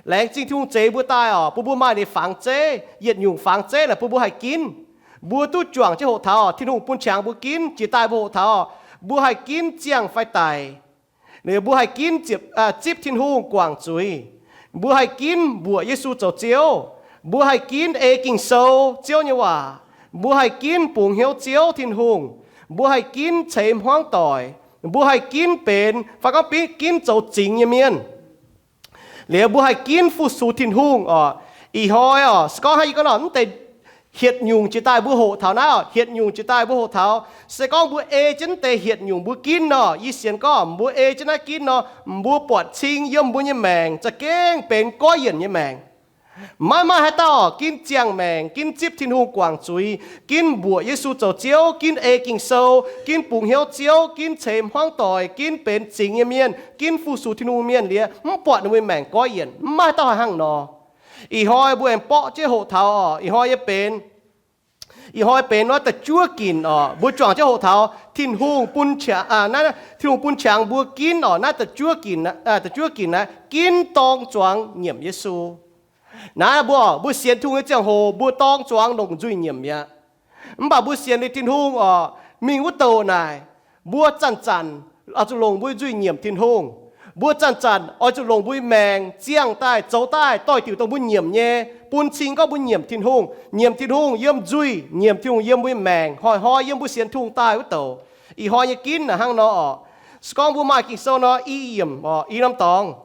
Laengz zingh Tin-Hungh zeix mbuo daaih oc, bun mbuo maaih ninh fangx zeiv, yietc nyungc fangx zeiv naaic bun mbuo haih ginv. Mbuo duqv juangc jienv hoqc taux, Tin-Hungh bun qangx mbuo ginv, jiex daaih mbuo hoqc taux, mbuo haih ginv ziangh fai daic. Liuz mbuo haih ginv zipv Tin-Hungh guangc zuiz. Mbuo haih ginv mbuoqc Yesu zoux Ziouv. Mbuo haih ginv ei Ging-Sou, Ziouv nyei waac. Mbuo haih ginv bungx hnyouv Ziouv Tin-Hungh. Mbuo haih ginv ceix hmuangv doic. Mbuo haih ginv benx fai gorngv ginv zoux zingx nyei mienh. Liuz mbuo haih ginv fu-sux Tin-Hungh oc. Ih hnoi oc, se gorngv hnangv yie gorngv nor, mv deix hietc nyungc jiex daaih mbuo hoqc taux naaiv oc, hietc nyungc jiex daaih mbuo hoqc taux. Se gorngv mbuo ei jienv mv deix hietc nyungc mbuo ginv nor, yie sienx gorngv mbuo ei jienv naaiv ginv nor, mbuo buatc cing yiem mbuo nyei maengc za'gengh benx goiv yienc nyei maengc. Maiv maaih haaix dauh ginv ziangh maengc, ginv zipv Tin-Hungh guangc zuiz, ginv mbuoqc Yesu zoux Ziouv, ginv ei Ging-Sou, ginv bungx hnyouv Ziouv, ginv ceix hmuangv doic, ginv benx zingx nyei mienh, ginv fu-sux Tin-Hungh mienh liuz, mv buatc ninh mbuo maengc goiv yienc. Mv maaih haaix dauh haih hnangv nor. Ih hnoi mbuo aengx borqv jienv hoqc taux oc. Ih hnoi yie benx, ih hnoi benx naaiv da'juov ginc oc. Mbuo juangc jienv hoqc taux Tin-Hungh bun, Tin-Hungh bun qangx mbuo ginv oc. Naaiv da'juov ginc, da'juov ginc naaiv ginv dorng zuangx nyiemc Yesu. Naaiv mbuo, mbuo sienx Tin-Hungh nyei ziangh hoc mbuo dorng zuangx longc nzuih nyiemc mi'aqv. Mv baac mbuo sienx liuz Tin-Hungh oc, mingh wuov douc naaic, mbuo zanc-zanc oix zuqc longc mbuo nzuih nyiemc Tin-Hungh. Mbuo zanc-zanc oix zuqc longc mbuo maengc ziangh daaih, zoux daaih doix-diuc dongh mbuo nyiemc nyei, bun cing gorngv mbuo nyiemc Tin-Hungh. Nyiemc Tin-Hungh yiem nzuih, nyiemc Tin-Hungh yiem mbuo maengc, hnoi-hnoi yiem mbuo sienx Tin-Hungh daaih wuov douc. Ih hnoi nyei ginv naaic hnangv nor oc. Se gorngv mbuo maaih Ging-Sou nor, i yiemc oc, i norm dorngx.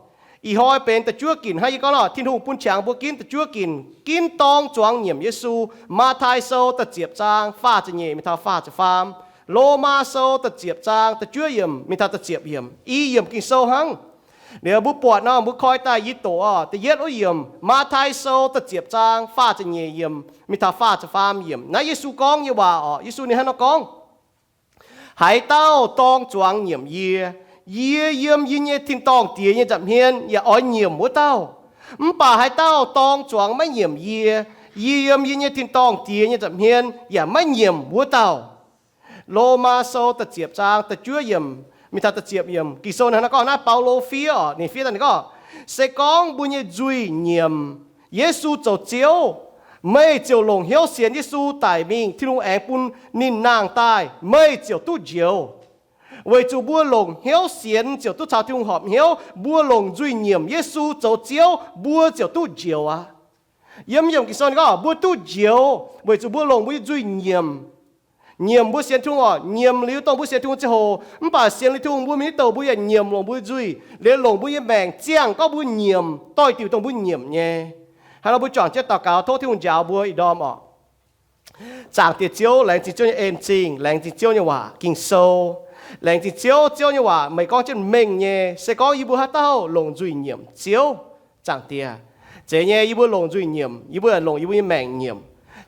Ih hnoi benx da'juov ginc hnangv yie gorngv nor, Tin-Hungh bun qangx mbuo ginv da'juov ginc, ginv dorng zuangx nyiemc Yesu. Matv^tai Sou da'ziepc zaang faah ziepc nyeic mingh taux faah ziepc faam. Lomaa Sou da'ziepc zaang da'juov yiemc mingh taux da'ziepc yiemc. I yiemc Ging-Sou hnangv. Liuz mbuo buatc nor, mbuo koi daaih yie doqc oc, da'yietv wuov yiemc, Matv^tai Sou da'ziepc zaang faah ziepc nyeic yiemc mingh taux faah ziepc faam yiemc. Naaiv Yesu gorngv nyei waac oc. Yesu ninh hnangv nor gorngv, Haaix dauh dorng zuangx nyiemc yie, yie yiem yie nyei tin-dorngh Diex nyei nza'hmien yaac oix nyiemc wuov dauh. Mv baac haaix dauh dorng zuangx maiv nyiemc yie, yie yiem yie nyei tin-dorngh Diex nyei nza'hmien yaac maiv nyiemc wuov dauh. Lomaa Sou da'ziepc zaang da'juov yiemc mingh taux da'ziepc yiemc, Ging-Sou hnangv naaiv gorngv, naaiv Baulo fiev oc, ninh fiev daaih ninh gorngv, se gorngv mbuo nyei nzuih nyiemc, Yesu zoux Ziouv, meih ziouc longc hnyouv sienx Yesu daic mingh, Tin-Hungh aengx bun ninh nangh daaih, meih ziouc duqv njoux. Weic zuqc mbuo longc hnyouv sienx ziouc duqv caux Tin-Hungh horpc hnyouv, mbuo longc nzuih nyiemc Yesu zoux Ziouv, mbuo ziouc duqv njoux aqv. Yiem yiemc Ging-Sou ninh gorngv, mbuo duqv njoux weic zuqc mbuo longc mbuo nyei nzuih nyiemc. Nyiemc mbuo sienx Tin-Hungh oc, nyiemc liuz dongh mbuo sienx Tin-Hungh ziangh hoc, mv baac sienx liuz Tin-Hungh mbuo mingh wuov douc mbuo yaac nyiemc longc mbuo nyei nzuih, liuz longc mbuo nyei maengc ziangh gorngv mbuo nyiemc doix-diuc dongh mbuo nyiemc nyei. Hnangv nor mbuo juangc jienv daux gaux tov Tin-Hungh njaaux mbuo ih ndorm oc. Zaangc Diex Ziouv, laengz zingh Ziouv nyei en-zingh, laengz zingh Ziouv nyei waac Ging-Sou. Laengz zingh Ziouv, Ziouv nyei waac meih gorngv jienv mengh nyei. Se gorngv yie mbuo haaix dauh longc nzuih nyiemc Ziouv, Zaangc Diex, zeiz nyei, yie mbuo longc nzuih nyiemc, yie mbuo longc yie mbuo nyei maengc nyiemc,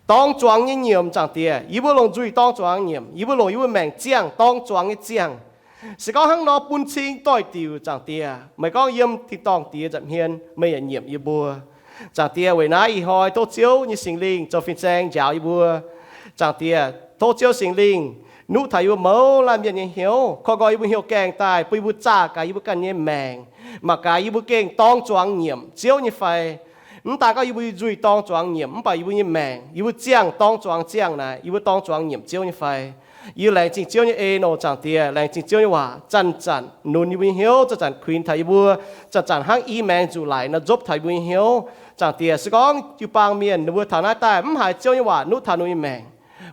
dorng zuangx nyei nyiemc, Zaangc Diex. Yie mbuo longc nzuih dorng zuangx nyiemc, yie mbuo longc yie mbuo maengc ziangh dorng zuangx nyei ziangh. Se gorngv hnangv nor bun cing doix-diuc, Zaangc Diex, meih gorngv yiem tin-dorngh Diex nza'hmien meih yaac nyiemc yie mbuo. Zaangc Diex, weic naaiv ih hnoi tov Ziouv nyei Singx Lingh zoux fin-saeng njaaux yie mbuo. Zaangc Diex, tov Ziouv Singx Lingh nuqv taux yie mbuo mouz laanh mienh nyei hnyouv, koiv nqoi yie mbuo hnyouv gaengh daaih bun yie mbuo zaah gaax yie mbuo ganh nyei maengc, mangc gaax yie mbuo gengh dorng zuangx nyiemc Ziouv nyei fai. Mv daan gorngv yie mbuo nzuih dorng zuangx nyiemc, mv baac yie mbuo nyei maengc, yie mbuo ziangh dorng zuangx ziangh naaic, yie mbuo dorng zuangx nyiemc Ziouv nyei fai. Yie laengz zingh Ziouv nyei en oc, Zaangc Diex, laengz zingh Ziouv nyei waac zanc-zanc nunc yie mbuo nyei hnyouv, zanc-zanc kuinx taux yie mbuo, zanc-zanc hnangv i maengx nzuqc laic nor nzopv taux yie mbuo nyei hnyouv. Zaangc Diex, se gorngv jiu-baang mienh ninh mbuo taux naaiv daaih mv haiz Ziouv nyei waac nuqv taux ninh mbuo nyei maengc,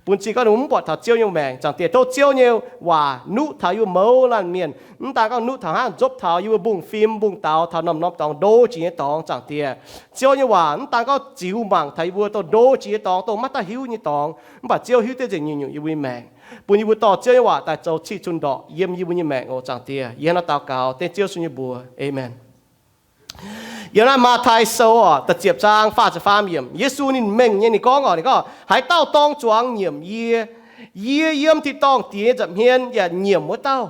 bun cing gorngv ninh mbuo mv buatc taux Ziouv nyei maengc. Zaangc Diex, tov Ziouv nyei waac nuqv taux yie mbuo mouz laanh mienh, mv daan gorngv nuqv taux hnangv, nzopv taux yie mbuo mbungv fim mbungv daux taux norm-norm dorngx ndo jiex nyei dorngx. Zaangc Diex, Ziouv nyei waac mv daan gorngv ziux mangc taux yie mbuo dongh ndo jiex nyei dorngx, dongh maiv daaih hiuv nyei dorngx, mv baac Ziouv hiuv duqv nzengc nyungc-nyungc yie mbuo nyei maengc, bun yie mbuo dorh Ziouv nyei waac daaih zoux ciqv cun ndorqc yiem yie mbuo nyei maengc oc, Zaangc Diex. Yie hnangv naaiv daux gaux dengv Ziouv Yesu nyei mbuox. Aamen. Yiem naaiv Matv^tai Sou oc, da'ziepc zaang faah ziepc faam yiemc, Yesu ninh mengh nyei ninh gorngv oc, ninh gorngv, haaix dauh dorng zuangx nyiemc yie, yie yiem tin-dorngh Diex nyei nza'hmien yaac nyiemc wuov dauh.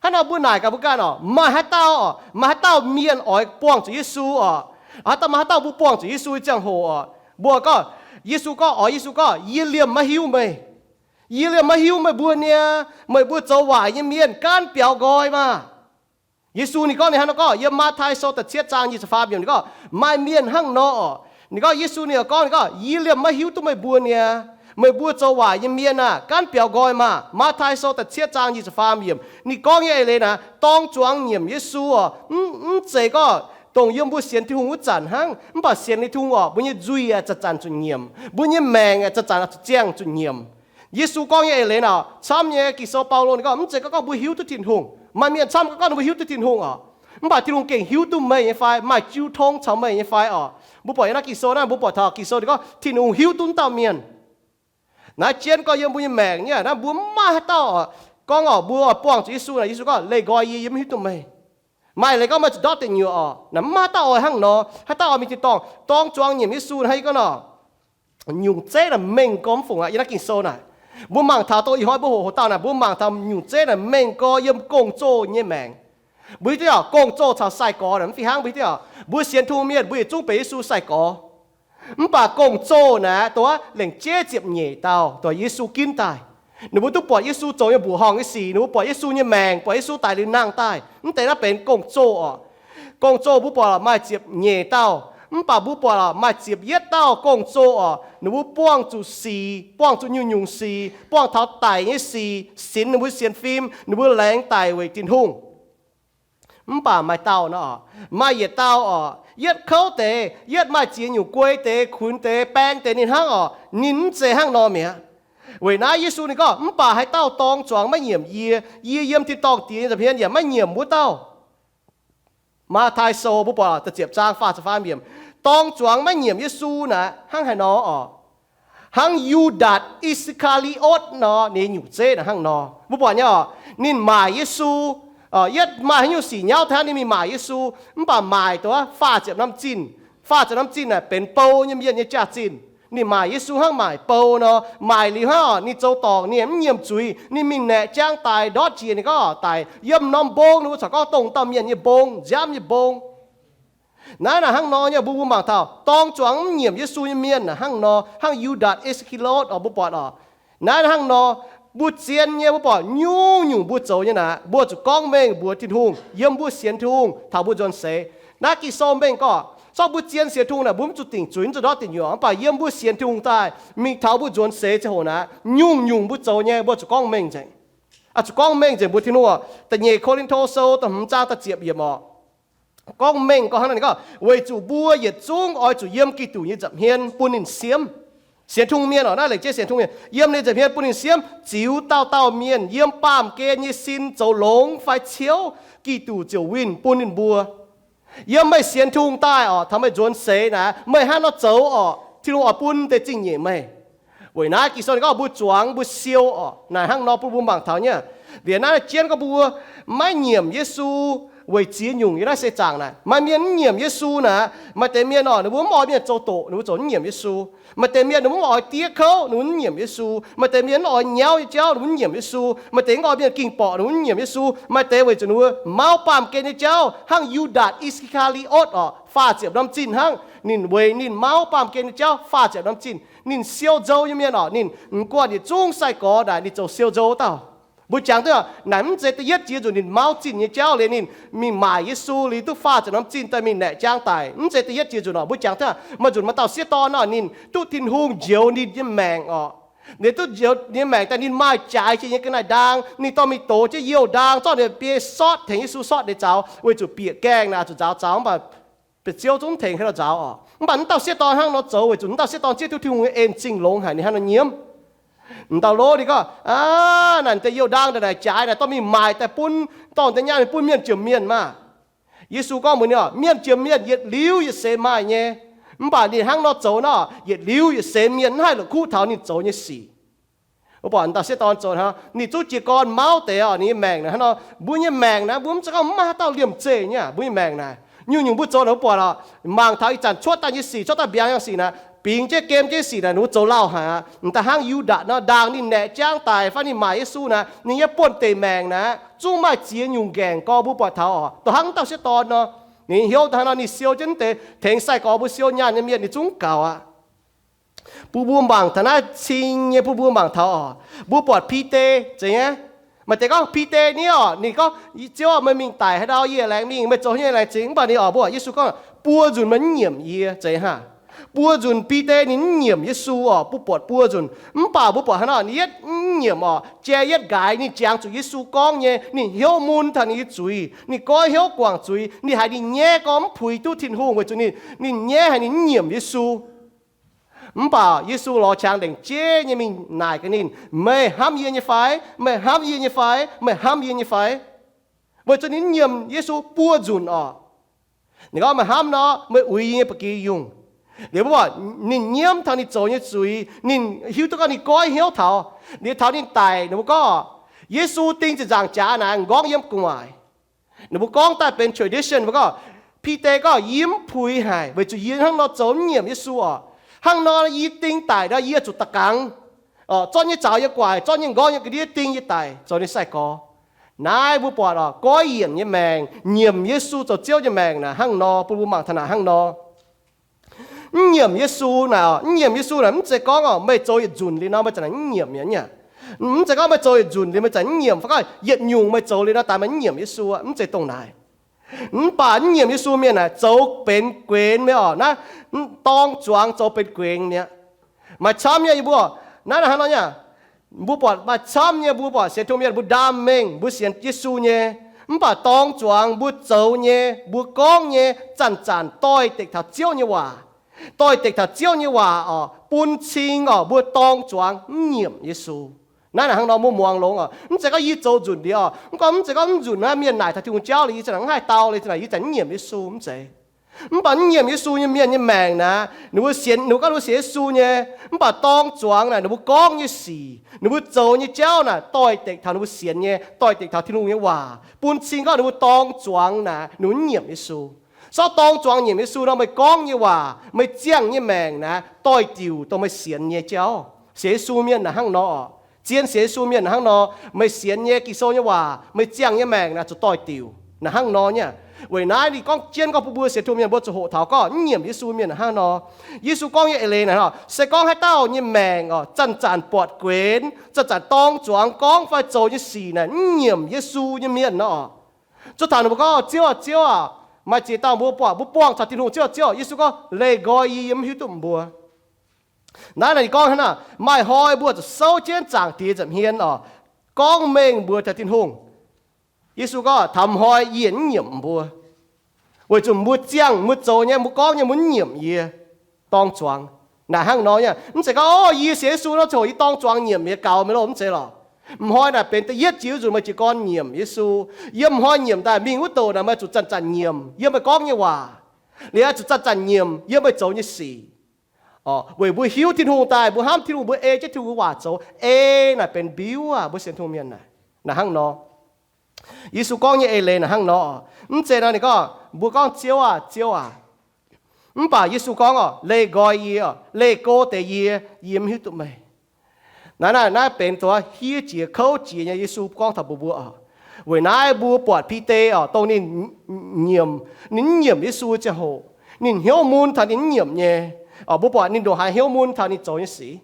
Hnangv nor mbuo naaic gaax mbuo ganh oc, maaih haaix dauh oc, maaih haaix dauh mienh oix buangh zuqc Yesu oc, haaix dauh, maaih haaix dauh mbuo buangh zuqc Yesu nyei ziangh hoc oc, mbuo gorngv, Yesu gorngv, oix Yesu gorngv, yie liemh maiv hiuv meih. Yie liemh maiv hiuv meih mbuo niaa, meih mbuo zoux waaic nyei mienh gaanv biaux nqoi maah! Yesu ninh gorngv, ninh hnangv nor gorngv, yiem Matv^tai Sou da'cietv zaang nyic ziepc faam yiemc ninh gorngv, maaih mienh hnangv nor oc. Ninh gorngv, Yesu ninh gorngv, ninh gorngv, Yie liemh maiv hiuv duqv meih mbuo niaa. Meih mbuo zoux waaic nyei mienh aah, gaanv biaux nqoi maah! Matv^tai Sou da'cietv zaang nyic ziepc faam yiemc ninh gorngv nyei eix leiz naaic, dorng zuangx nyiemc Yesu oc, mv zeiz gorngv dongh yiem mbuo sienx Tin-Hungh wuov zanc hnangv, mv baac sienx liuz Tin-Hungh oc, mbuo nyei nzuih aah, zanc-zanc zuqc nyiemc, mbuo nyei maengc aah, zanc-zanc zuqc ziangh zuqc nyiemc. Yesu gorngv nyei eix leiz naaic, camv nyei Ging-Sou Baulo ninh gorngv, mv zeiz gorngv, gorngv mbuo hiuv duqv Tin-Hungh. Maaih mienh camv gorngv, gorngv ninh mbuo hiuv duqv Tin-Hungh oc, mv baac Tin-Hungh gengh hiuv duqv meih nyei fai, maaih jiu tong caux meih nyei fai oc? Mbuo buatc yiem naaiv Ging-Sou naaiv, mbuo buatc taux Ging-Sou ninh gorngv Tin-Hungh hiuv duqv wuov dauh mienh. Naaiv jienv gorngv yiem mbuo nyei maengc nyei naaiv, mbuo mv maaih haaix dauh oc, gorngv oc, mbuo oix buangh zuqc Yesu naaic, Yesu gorngv, Leih nqoi yie, yie mv hiuv duqv meih. Maaih leiz gorngv meih zuqc ndortv deic nyuoqc oc. Naaiv mv maaih haaix dauh oix hnangv nor. Haaix dauh oix mingh tin-dorngh? Dorng zuangx nyiemc Yesu naaiv, hnangv yie gorngv nor, nyungc zeiv naaic mengh gorx mv fungc aqv. Yiem naaiv Ging-Sou naaic, mbuo mangc taux dongh ih hnoi mbuo hoqc hoqc dauh naaic, mbuo mangc taux nyungc zeiv naaic mengh gorx yiem gong-zoh nyei maengc. Mbuo hiuv duqv oc, gong-zoh caux sai-gorx naaic mv fih hnangv. Mbuo hiuv duqv oc, mbuo sienx Tin-Hungh mienh mbuo yietc zungv benx Yesu sai-gorx. Mv baac gong-zoh naaic dongh lengc jeiv ziepc nyeic dauh, dongh Yesu ginv daaih. Ninh mbuo duqv buatc Yesu zoux nyei mbuoqc horngh nyei sic, ninh mbuo buatc Yesu nyei maengc, buatc Yesu daic liuz nangh daaih. Mv deix naaiv benx gong-zoh oc. Gong-zoh mbuo buatc maaih ziepc nyeic dauh, mv baac mbuo buatc maaih ziepc yietv dauh gong-zoh oc, ninh mbuo buangh zuqc sic, buangh zuqc nyungc-nyungc sic, buangh taux daic nyei sic sinx ninh mbuo sienx fim, ninh mbuo laengz daic weic Tin-Hungh. Mv baac maaih dauh nor, maaih yietc dauh oc, yietv kouv deix, yietv maaih ziex nyungc guei deix, kunx deix, baeng deix ninh hnangv oc, ninh mv zeiz hnangv nor mi'aqv. Weic naaiv Yesu ninh gorngv, mv baac haaix dauh dorng zuangx maiv nyiemc yie, yie yiem tin-dorngh Diex nyei nza'hmien yaac maiv nyiemc wuov dauh. Matv^tai Sou mbuo buatc da'ziepc zaang faah ziepc faam yiemc, dorng zuangx maiv nyiemc Yesu naaic hnangv haaix nor oc? Hnangv Yu^ndaatc I^saa^kaa^li^otv nor, ninh nyungc zeiv naaic hnangv nor. Mbuo buatc nyei oc, ninh maaic Yesu, yietv maaih haaix nyungc sic nyauv taux ninh mingh maaic Yesu, mv baac maaic dongh faah ziepc norm zinh. Faah ziepc norm zinh naaic benx bou nyei mienh nyei jaax-zinh. Ninh maaic Yesu hnangv maaic bou nor. Maaic liuz hnangv oc, ninh zoux dorngc, ninh mv nyiemc zuiz, ninh mingh naeqc jaang daic ndortv jiex. Ninh gorngv daic yiem norm mbong, ninh mbuo corc gorngv dongh dauh mienh nyei mbong, nziaamv nyei mbong. Naaiv naaic hnangv nor nyei, mbuo mbuo mangc taux dorng zuangx mv nyiemc Yesu nyei mienh naaic hnangv nor, hnangv Yu^ndaatc I^saa^kaa^li^otv oc, mbuo buatc oc. Naaiv hnangv nor, mbuo zien nyei, mbuo buatc nyungc-nyungc mbuo zoux nyei naaic, mbuo zuqc gorngv mengh mbuox Tin-Hungh yiem mbuo sienx Tin-Hungh taux mbuo nzuonx seix. Naaiv Ging-Sou mengh gorngv, zorqv mbuo zien sienx Tin-Hungh naaic, mbuo mv zuqc dingc zuiz, mv zuqc ndortv deic nyuoqc. Mv baac yiem mbuo sienx Tin-Hungh daaih mingh taux mbuo nzuonx seix ziangh hoc naaic, nyungc-nyungc mbuo zoux nyei mbuo zuqc gorngv mengh nzengc. Zuqc gorngv mengh nzengc mbuox Tin-Hungh oc. Da'nyeic Ko^lin^to Sou da'hmz zaang da'ziepc yiemc oc. Gorngv mengh gorngv hnangv naaic ninh gorngv, weic zuqc mbuo yietc zungv oix zuqc yiem Giduc nyei nza'hmien bun ninh siemv. Sienx Tin-Hungh mienh oc, naaiv lengc jeiv sienx Tin-Hungh mienh, yiem ninh nza'hmien bun ninh siemv, ziux dauh dauh mienh yiem baamh gen nyei sin zoux longx fai ciouv, Giduc ziouc winh bun ninh mbuo. Yiem meih sienx Tin-Hungh daaih oc, taux meih nzuonx seix naaic, meih hnangv nor zoux oc, Tin-Hungh oix bun deix zingh nyeic meih. Weic naaiv Ging-Sou ninh gorngv mbuo zuangx mbuo siou oc, naaic hnangv nor bun mbuo mangc taux nyei. Liuz naaiv jienv gorngv mbuo maiv nyiemc Yesu weic ziex nyungc yiem naaiv seix zaangc naaic. Maaih mienh mv nyiemc Yesu naaic, maaih deix mienh oc, ninh mbuo mv oix mienh zoux doqc, ninh mbuo ziouc mv nyiemc Yesu. Maaih deix mienh ninh mbuo mv oix diev kouv, ninh mbuo mv nyiemc Yesu. Maaih deix mienh mv oix nyauv nyei jauv, ninh mbuo mv nyiemc Yesu. Maaih deix mv oix mienh ging borqc, ninh mbuo mv nyiemc Yesu. Maaih deix weic zuqc ninh mbuo mauv baamh gen nyei jauv hnangv Yu^ndaatc I^saa^kaa^li^otv oc, faah ziepc norm zinh hnangv. Ninh weic ninh mauv baamh gen nyei jauv faah ziepc norm zinh, ninh siou nzou nyei mienh oc, ninh mv guanh yietc zungv sai-gorx naaic ninh zoux siou nzou dauh. Mbuo jangx duqv naaic mv zeiz da'yietv jiex nzunc ninh mauv zinh nyei jauv liuz ninh mingh maaic Yesu liuz duqv faah ziepc norm zinh daaih mingh naeqc jaang daic, mv zeiz da'yietv jiex nzunc oc. Mbuo jangx duqv maaih nzunc maaih dauh sieqv dorn oc, ninh duqv Tin-Hungh njoux ninh nyei maengc oc. Ninh duqv njoux ninh nyei maengc daaih ninh maaih jaaix jiex nyei ga'naaiv-ndaang, ninh dorh mingh dox jienv youh ndaang zorqv ninh biei sortv tengx Yesu sortv deix zaux weic zuqc bieqc gaengh naaic zuqc nzaaux zaux mv baac biauv-ziouv zungv mv tengx haaix nor nzaaux oc. Mv baac m'dauh sieqv dorn hnangv nor zoux weic zuqc m'dauh sieqv dorn zieqv duqv Tin-Hungh nyei en-zingh longx haic ninh hnangv nor nyiemv. M'dauh lov ninh gorngv, aa, naaic deix youh ndaang daaih naaic jaaix naaic dorh mingh maaic daaih bun dorngh deix nyaanh bun mienh jomc mienh maah. Yesu gorngv mbuox ninh oc, mienh jomc mienh yietc liuz yietc seix maaih nyei. Mv baac ninh hnangv nor zoux nor, yietc liuz yietc seix mienh mv haih la'kuqv taux ninh zoux nyei sic. Mbuo buatc m'dauh sieqv dorn zoux hnangv, ninh zungv jiez gorn mauv deix oc, ninh nyei maengc naaic hnangv nor. Mbuo nyei maengc naaic mbuo mv zeiz gorngv mv maaih haaix dauh liemh zeih nyei aqv. Mbuo nyei maengc naaic nyungc-nyungc mbuo zoux naaic mbuo buatc oc, mangc taux ih zanc cuotv daaih nyei sic, cuotv daaih mbiaangx nyei sic naaic, bingx jienv gem jienv sic naaic ninh mbuo zoux lauh haic aqv. M'daaih hnangv Yu^ndaatc nor, ndaangc ninh naeqc jaang daic fai ninh maaic Yesu naaic, ninh nyei buonv-deic maengc naaic zungv maaih ziex nyungc ngaengc gorx mbuo buatc taux oc. Dongh hnangv m'dauh sieqv dorn nor, ninh hnyouv daaih hnangv nor ninh siou jienv deix tengx sai-gorx mbuo siou nyaanh nyei mienh ninh zungv gaux aqv. Bun mbuo mangc taux naaiv cing nyei, bun mbuo mangc taux oc, mbuo buatc Bide zeiz nyei, Maaih deix gorngv Bide ni orqc, ninh gorngv, Ziouv, meih mingh daic haaix ndau yie laengz mingh, meih zoux nyei laengz zingh. Mv baac ninh orqc, mbuo Yesu gorngv, buo nzunc meih mv nyiemc yie, zeiz hnangv. Buo nzunc Bide ninh mv nyiemc Yesu orqc, mbuo buatc buo nzunc. Mv baac mbuo buatc hnangv nor, ninh yietv mv nyiemc orqc, jai yietv nqaaix ninh jangx zuqc Yesu gorngv nyei, ninh hnyouv mun taux ninh nyei zuiz, ninh goiv hnyouv guangc zuiz, ninh haiz ninh nyaiv gorngv mv puix duqv Tin-Hungh weic zuqc ninh, ninh nyaiv haic ninh mv nyiemc Yesu. Mv baac Yesu lorz qangx lengc jeiv nyei mingh naaic gaax ninh, meih hnamv yie nyei fai? Meih hnamv yie nyei fai? Meih hnamv yie nyei fai? Weic zuqc ninh mv nyiemc Yesu buo nzunc orqc. Ninh gorngv, meih hnamv nor, meih uix yie nyei ba'gi yungh. Liuz mbuo buatc ninh nyiemv taux ninh zoux nyei zuiz, ninh hiuv duqv gorngv ninh goiv hnyouv taux. Liuz taux ninh daic, ninh mbuo gorngv, Yesu ding ziepc nzaangc jaax naaic, m'nqorngv yiem gu'nguaaic. Ninh mbuo gorngv daaih benx tradition, mbuo gorngv, Bide gorngv, yie mv puix haic weic zuqc yie hnangv nor zoux mv nyiemc Yesu orqc. Hnangv nor yie ding daic nor yie zuqc da'gangx zorqv nyei zaux yiem gu'nguaaic, zorqv nyei m'nqorngv yiem ga'ndiev ding yie daic zoux ninh sai-gorx. Naaiv mbuo buatc orqc, goiv yienc nyei maengc, nyiemc Yesu zoux Ziouv nyei maengc naaic hnangv nor, bun mbuo mangc taux naaic hnangv nor. Mv nyiemc Yesu naaic orqc, mv nyiemc Yesu naaic mv zeiz gorngv orqc, meih zoux yietc nzunc liuz nor meih zanc naaic mv nyiemc mi'aqv. Mv zeiz gorngv meih zoux yietc nzunc liuz meih zanc mv nyiemc, fai gorngv yietc nyungc meih zoux liuz nor daaih meih mv nyiemc Yesu, mv zeiz dongh naaic. Mv baac mv nyiemc Yesu mienh naaic zoux benx guenx mi'aqv orqc. Naaiv dorng zuangx zoux benx guenx mi'aqv. Maaih camv nyei yie mbuo, naaiv hnangv nor nyei, mbuo buatc maaih camv nyei mbuo buatc sienx Tin-Hungh mienh mbuo ndaam mengh mbuo sienx Yesu nyei, mv baac dorng zuangx mbuo zoux nyei, mbuo gorngv nyei, zanc-zanc doix-dekc taux Ziouv nyei waac. Doix-dekc taux Ziouv nyei waac orqc, bun cing orqc mbuo dorng zuangx mv nyiemc Yesu. Naaiv naaic hnangv nor mbuo muangx longx orqc. Mv zeiz gorngv yie zoux nzunc liuz orqc, mv gorngv mv zeiz gorngv mv nzunc naaiv mienh naaic taux Tin-Hungh jauv liuz yie zanc naaic mv haih dau, liuz zanc naaic yie zanc mv nyiemc Yesu, mv zeiz. Mv baac mv nyiemc Yesu nyei mienh nyei maengc naaic, ninh mbuo sienx, ninh mbuo gorngv ninh mbuo sienx Yesu nyei, mv baac dorng zuangx naaic ninh mbuo gorngv nyei sic, ninh mbuo zoux nyei jauv naaic doix-dekc taux ninh mbuo sienx nyei, doix-dekc taux Tin-Hungh nyei waac, bun cing gorngv ninh mbuo dorng zuangx naaic ninh mbuo mv nyiemc Yesu. Sortv dorng zuangx nyiemc Yesu nor, meih gorngv nyei waac, meih ziangh nyei maengc naaic doix-diuc dongh meih sienx nyei jauv. Sienx Yesu mienh naaic hnangv nor orqc. Zien sienx Yesu mienh naaic hnangv nor, meih sienx nyei Ging-Sou nyei waac, meih ziangh nyei maengc naaic zuqc doix-diuc naaic hnangv nor nyei. Weic naaiv ninh gorngv jienv gorngv bun mbuo sienx Tin-Hungh mienh mbuo zuqc hoqc taux gorngv mv nyiemc Yesu mienh naaic hnangv nor. Yesu gorngv nyei eix leiz naaic, se gorngv haaix dauh nyei maengc orqc, zanc-zanc buatc guenx, zanc-zanc dorng zuangx gorngv fai zoux nyei sic naaic mv nyiemc Yesu nyei mienh nor orqc. Zuov taux ninh mbuo gorngv, Ziouv aah, Ziouv aah, maaih ziex dauh mbuo buatc mbuo buangh taux Tin-Hungh, Ziouv, Ziouv. Yesu gorngv, leih nqoi yie, yie mv hiuv duqv mbuo. Naaiv naaic ninh gorngv hnangv naaic, maaih hnoi mbuo zuqc souv jienv Zaangc Diex nza'hmien orqc, gorngv mengh mbuox taux Tin-Hungh. Yesu gorngv, taux hnoi yie mv nyiemc mbuo, weic zuqc mbuo ziangh, mbuo zoux nyei, mbuo gorngv nyei, mbuo mv nyiemc yie. Dorng zuangx naaic hnangv nor nyei. Mv zeiz gorngv, o, yie sienx Yesu nor ziouc yie dorng zuangx nyiemc yie gaux meih loh, mv zeiz lorqc. Mv hnoi naaic benx da'yietv jiex wuov nzunc meih jiez gorn nyiemc Yesu. Yiem mv hnoi nyiemc daaih mingh wuov douc naaic meih zuqc zanc-zanc nyiemc yiem meih gorngv nyei waac, liuz zuqc zanc-zanc nyiemc yiem meih zoux nyei sic. Orqc, weic mbuo hiuv Tin-Hungh daaih, mbuo hnamv Tin-Hungh, mbuo ei jienv Tin-Hungh nyei waac zoux, ei naaic benx mbiuv aac, mbuo sienx Tin-Hungh mienh naaic, naaic hnangv nor. Yesu gorngv nyei eix leiz naaic hnangv nor. Mv zeiz nor ninh gorngv, mbuo gorngv, Ziouv aah, Ziouv aah, mv baac Yesu gorngv orqc, leih nqoi yie orqc, leih go deix yie, yie mv hiuv duqv meih. Naaiv, naaiv, naaiv benx dongh hiev jiex kouv jiex nyei Yesu gorngv taux mbuo mbuo orqc. Weic naaiv mbuo buatc Bide orqc, dongh ninh nyiemc, ninh mv nyiemc Yesu ziangh hoc, ninh hnyouv mun taux ninh mv nyiemc nyei. Orqc, mbuo buatc ninh ndongc haaix hnyouv mun taux ninh zoux nyei sic.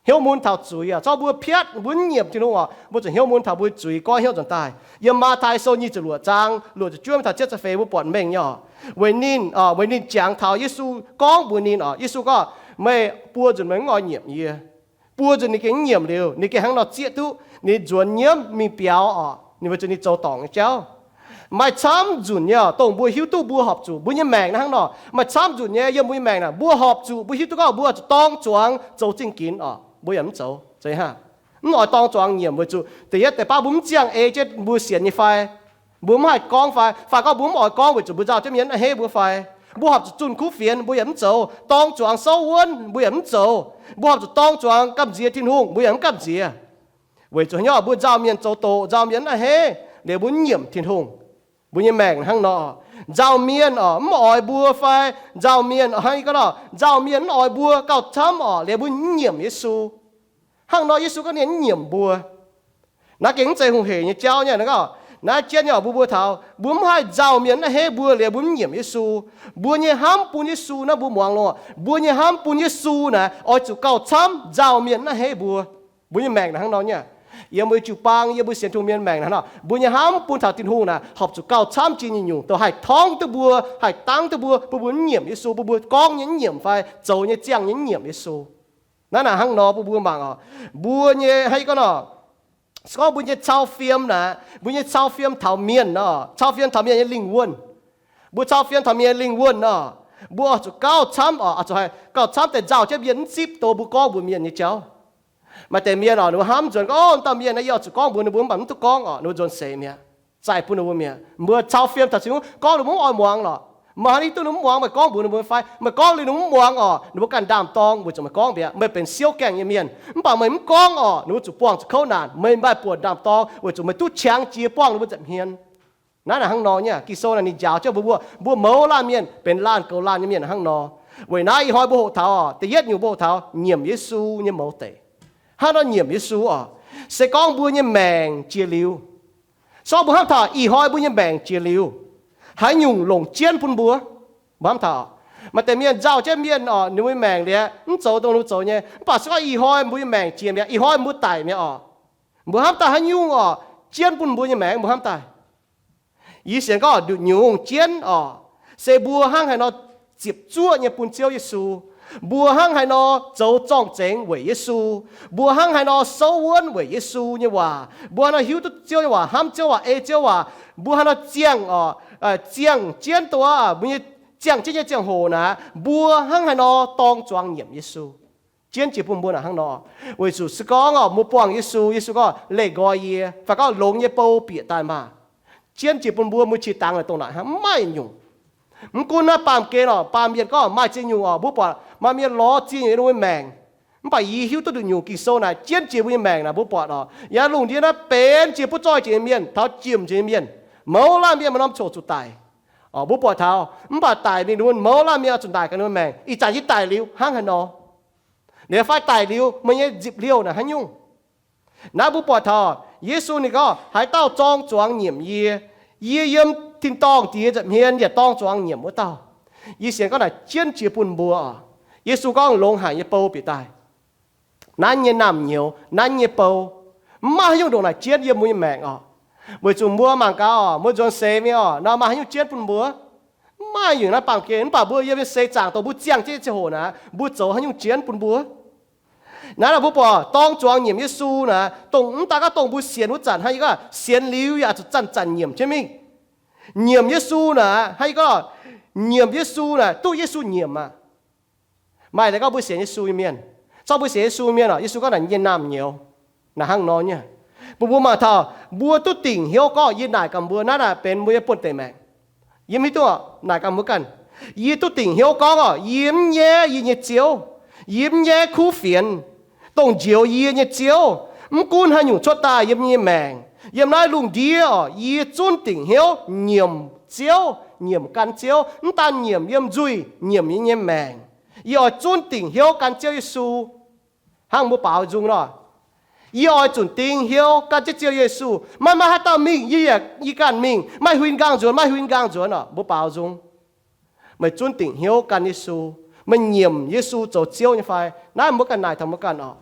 Hnyouv mun taux zuiz orqc. Zorqv mbuo piatv mbuo mv nyiemc Tin-Hungh orqc, mbuo zuqc hnyouv mun taux mbuo zuiz, goiv hnyouv nzuonx daaih. Yiem Matv^tai Sou nyic ziepc luoqc zaang luoqc ziepc juov mingh taux cietv ziepc feix mbuo buatc mengh nyei orqc. Weic ninh, orqc, weic ninh jangx taux Yesu gorngv mbuox ninh orqc, Yesu gorngv, meih buo nzunc meih mv oix nyiemc yie. Buo nzunc ninh gengh mv nyiemc liuz, ninh gengh hnangv nor zieqv duqv ninh nzuonx nyiemv mingh biaux orqc, ninh weic zuqc ninh zoux dorngc nyei jauv. Maaih camv nzunc nyei orqc, dongh mbuo hiuv duqv mbuo horpc zuqc mbuo nyei maengc naaiv hnangv nor. Maaih camv nzunc nyei yiem mbuo nyei maengc naaic, mbuo horpc zuqc, mbuo hiuv duqv gorngv mbuo zuqc dorng zuangx zoux zingh ginx orqc, mbuo yaac mv zoux, zeiz hnangv. Mv oix dorng zuangx nyiemc weic zuqc da'yietv deix baav mbuo mv ziangh ei jienv mbuo sienx nyei fai, mbuo mv haih gorngv fai, fai gorngv mbuo mv oix gorngv weic zuqc mbuo nzauh jienv mienh a'hneiv mbuo fai, mbuo horpc zuqc zunh kuv fienx mbuo yaac mv zoux, dorng zuangx souv wuonv mbuo yaac mv zoux, mbuo horpc zuqc dorng zuangx gamh nziex Tin-Hungh mbuo yaac mv gamh nziex. Weic zuqc haaix nyungc? Mbuo nzauh mienh zoux doqc, nzauh mienh mv a'hneiv, liuz mbuo mv nyiemc Tin-Hungh. Mbuo nyei maengc hnangv nor, nzauh mienh orqc mv oix mbuo fai, nzauh mienh hnangv yie gorngv nor, nzauh mienh mv oix mbuo gauh camv orqc, liuz mbuo mv nyiemc Yesu. Hnangv nor Yesu gorngv ninh mv nyiemc mbuo. Naaiv gengh mv zeiz hungh heic nyei jauv nyei. Naaiv jienv nyei orqc, mbuo mbuo taux mbuo mv haih nzauh mienh mv a'hneiv mbuo liuz mbuo mv nyiemc Yesu. Mbuo nyei hnamv bun Yesu naaiv mbuo muangx longx. Mbuo nyei hnamv bun Yesu naaic oix zuqc gauh camv nzauh mienh mv a'hneiv mbuo. Mbuo nyei maengc naaic hnangv nor nyei. yiem mbuo jiu-baang, yiem mbuo sienx Tin-Hungh mienh maengc naaic nor, mbuo nyei hnamv bun taux Tin-Hungh naaic horpc zuqc gauh camv jiex nyei nyungc, dongh haih torngv duqv mbuo, haih dangv duqv mbuo, bun mbuo mv nyiemc Yesu, bun mbuo gorngv nyei mv nyiemc fai zoux nyei ziangh nyei mv nyiemc Yesu. Naaiv naaic hnangv nor bun mbuo mangc oc. Mbuo nyei hnangv gorngv nor, se gorngv mbuo nyei cau fiem naaic, mbuo nyei cau fiem taux mienh nor, cau fiem taux mienh nyei lingh wuonh, mbuo cau fiem taux mienh nyei lingh wuonh nor, mbuo oix zuqc gauh camv oc, oix zuqc haih gauh camv deix nzauh jienv mienh mv zipv dongh mbuo gorngv mbuox mienh nyei jauv. Maaih deix mienh oc, ninh mbuo hnamv nzuonx gorngv, Ov, dauh mienh naaiv yie oix zuqc gorngv mbuox ninh mbuo, mv baac mv duqv gorngv oc. Ninh mbuo nzuonx seix mi'aqv. Zaaih bun ninh mbuo mi'aqv. Mbuo cau fiem taux Tin-Hungh gorngv, ninh mbuo mv oix muangx lorqc. Maaih haaix nyungc duqv ninh mv muangx, meih gorngv mbuox ninh mbuo fai meih gorngv liuz ninh mbuo mv muangx oc, ninh mbuo ganh ndaam-dorng weic zuqc meih gorngv mi'aqv. Meih benx siouv gaengh nyei mienh, mv baac meih mv gorngv oc, ninh mbuo zuqc buangh zuqc kouv naanc. Meih maaih buonc ndaam-dorng weic zuqc meih duqv qangx jiex buangh ninh mbuo nza'hmien. Naaiv naaic hnangv nor nyei. Ging-Sou naaic ninh njaaux jienv mbuo, mbuo, mbuo mouz laanh mienh benx laanh goux laanh nyei mienh hnangv nor. Weic naaiv ih hnoi mbuo hoqc taux oc, da'yietv nyungc mbuo hoqc taux nyiemc Yesu nyei mouz deic. Hnangv nor nyiemc Yesu oc, se gorngv mbuo nyei maengc jiex liuz, se gorngv mbuo hnamv taux ih hnoi mbuo nyei maengc jiex liuz, haaix nyungc longc jienv bun mbuo? Mbuo hnamv taux maaih deix mienh nzauh jienv mienh oc, ninh mbuo nyei maengc liuz mv zoux dongh ninh mbuo zoux nyei, mv baac se gorngv ih hnoi mbuo nyei maengc jiex mi'aqv, ih hnoi mbuo daic mi'aqv oc, mbuo hnamv daaih haaix nyungc oc, jienv bun mbuo nyei maengc, mbuo hnamv daaih. Yie sienx gorngv nduqc nyungc jienv oc, se mbuo hnangv haaix nor ziepc zuoqv nyei bun Ziouv Yesu, mbuo hnangv haaix nor zoux zorng-zengx weic Yesu, mbuo hnangv haaix nor souv wuonv weic Yesu nyei waac, mbuo haaix nor hiuv duqv Ziouv nyei waac, hnamv Ziouv waac, ei Ziouv waac, mbuo haaix nor ziangh oc, ziangh jienv dongh mbuo nyei ziangh jienv nyei ziangh hoc naaic, mbuo hnangv haaix nor dorng zuangx nyiemc Yesu. Jienv jiex bun mbuo naaic hnangv nor. Weic zuqc se gorngv oc, mbuo buangh Yesu, Yesu gorngv, Leih nqoi yie, fai gorngv, Longx nyei bou bieqc daaih maah! Jienv jiex bun mbuo, mbuo qiex dangx naaic dongh naaic hnangv, mv maaih nyungc. Mv gunv naaiv baamh gen oc, baamh mienh gorngv maaih ziex nyungc oc, mbuo buatc maaih mienh lorz ziex nyungc yiem mbuo nyei maengc. Mv baac yie hiuv duqv nduqc nyungc Ging-Sou naaic jienv jiex mbuo nyei maengc naaic, mbuo buatc oc, yiem lungh ndiev naaiv benx jiex butv zoih jiex nyei mienh, taux jiem jiex nyei mienh, mouz laanh mienh maaih norm ziangh hoc zuqc daic. Mbuo buatc taux, mv baac daic mingh ninh mbuo mouz laanh mienh oix zuqc naaic gaax ninh mbuo maengc. Ih zanc yie daic liuz hnangv haaix nor? Liuz fai daic liuz meih nyei nzipc liouh naaic haaix nyungc? Naaiv mbuo buatc taux Yesu ninh gorngv, Haaix dauh zorng zuangx nyiemc yie, yie yiem tin-dorngh Diex nza'hmien yaac dorng zuangx nyiemc wuov dauh. Yie sienx gorngv naaic jienv jiex bun mbuo oc. Yesu gorngv, Longx haic nyei bou bieqc daaih. Nanv nyei naamh nyouz, nanv nyei bou. Mv maaih haaix nyungc ndongc naaic jienv yiem mbuo nyei maengc oc. Weic zuqc mbuo mangc gaax oc, mbuo nzuonx seix mingh oc, nor maaih haaix nyungc jienv bun mbuo? Mv maaih nyungc naaiv baamh gen. Mv baac mbuo yiem nyei seix zaangc dongh mbuo ziangh jienv nyei ziangh hoc naaic, mbuo zoux haaix nyungc jienv bun mbuo? Naaiv nor mbuo buatc dorng zuangx nyiemc Yesu naaic, dongh mv daan gorngv dongh mbuo sienx wuov zanc hnangv, yie gorngv sienx liuz yaac zuqc zanc-zanc nyiemc jienv mingh. Nyiemc Yesu naaic hnangv, yie gorngv nyiemc Yesu naaic, duqv Yesu nyiemc aqv. Maaih deix gorngv mbuo sienx Yesu nyei mienh, zorqv mbuo sienx Yesu mienh oc, Yesu gorngv naaic nyei naamh nyouz. Naaic hnangv nor nyei. Bun mbuo mangc taux mbuo duqv dingc hnyouv gorngv, yie naaic gaax mbuo, naaiv naaic benx mbuo nyei buonh deic maengc. Yie mv hiuv duqv oc, naaic gaax mbuo ganh. Yie duqv dingc hnyouv gorngv oc, yie mv nyaiv yie nyei Ziouv. Yie mv nyaiv kuv fienx, dongh njoux yie nyei Ziouv. Mv gunv haaix nyungc cuotv daaih yiem yie nyei maengc, yiem naaiv lungh ndiev oc, yie zunv dingc hnyouv nyiemc Ziouv, nyiemc gan Ziouv. Mv daan nyiemc yiem nzuih, nyiemc yie nyei maengc. Yie oix zunv dingc hnyouv gan Ziouv Yesu. Hnangv mbuo baaux nzung nor, yie oix zunc ding hnyouv gan jienv Ziouv Yesu. Maiv maaih haaix dauh mingh, yie yaac yie ganh mingh. Maaih huin nqaang nzuonx, maaih huin nqaang nzuonx oc. Mbuo baaux nzung. Meih zunv dingc hnyouv gan Yesu. Meih nyiemc Yesu zoux Ziouv nyei fai? Naaiv mbuo ganh naaic taux mbuo ganh oc.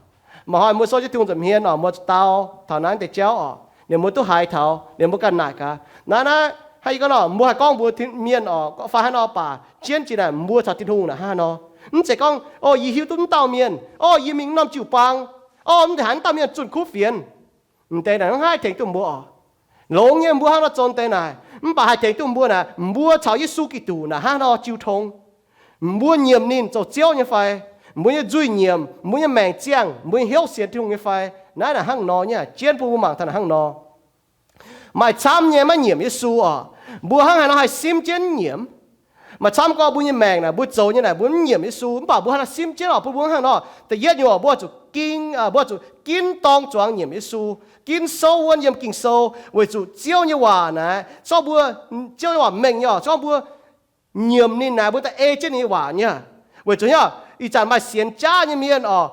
Mangc hnoi mbuo sou jienv Tin-Hungh nza'hmien oc, mbuo dau taux naaiv deix jauv oc, ninh mbuo duqv haiz taux, ninh mbuo ganh naaic gaax. Naaiv, naaiv hnangv yie gorngv nor, mbuo haih gorngv mbuo mienh oc, fai hnangv nor baac jienv jiex naaic mbuo caux Tin-Hungh naaic hnangv nor. Mv zeiz gorngv, O, yie hiuv duqv mv dauh mienh, o, yie mingh norm jiu-baang, o, mv zeiz haaix dauh mienh zunh kuv fienx. M'deix naaic mv haih tengx duqv mbuo oc. Longx nyei mbuo hnangv nor zoux deix naaic, mv baac haih tengx duqv mbuo naaic, mbuo caux Yesu Giduc naaic hnangv nor jiu tong. Mbuo nyiemc ninh zoux Ziouv nyei fai? Mbuo nyei nzuih nyiemc, mbuo nyei maengc ziangh, mbuo nyei hnyouv sienx Tin-Hungh nyei fai? Naaiv naaic hnangv nor nyei, jienv bun mbuo mangc taux naaic hnangv nor. Maaih camv nyei maiv nyiemc Yesu oc. Mbuo hnangv haaix nor haih simv jienv nyiemc? Maaih camv gorngv mbuo nyei maengc naaic, mbuo zoux nyei naaic, mbuo mv nyiemc Yesu, mv baac mbuo hnangv haaix nor simv jienv oc? Bun mbuo hnangv nor, da'yietv nyungc oc, mbuo zuqc, mbuo zuqc ginv dorng zuangx nyiemc Yesu, ginv souv wuonv yiem Ging-Sou, weic zuqc Ziouv nyei waac naaic, zorqv mbuo, Ziouv nyei waac mengh nyei oc, zorqv mbuo nyiemc ninh naaic, mbuo daaih ei jienv ninh nyei waac nyei. Weic zuqc nyei, ih zanc maaih sienx jaav nyei mienh oc,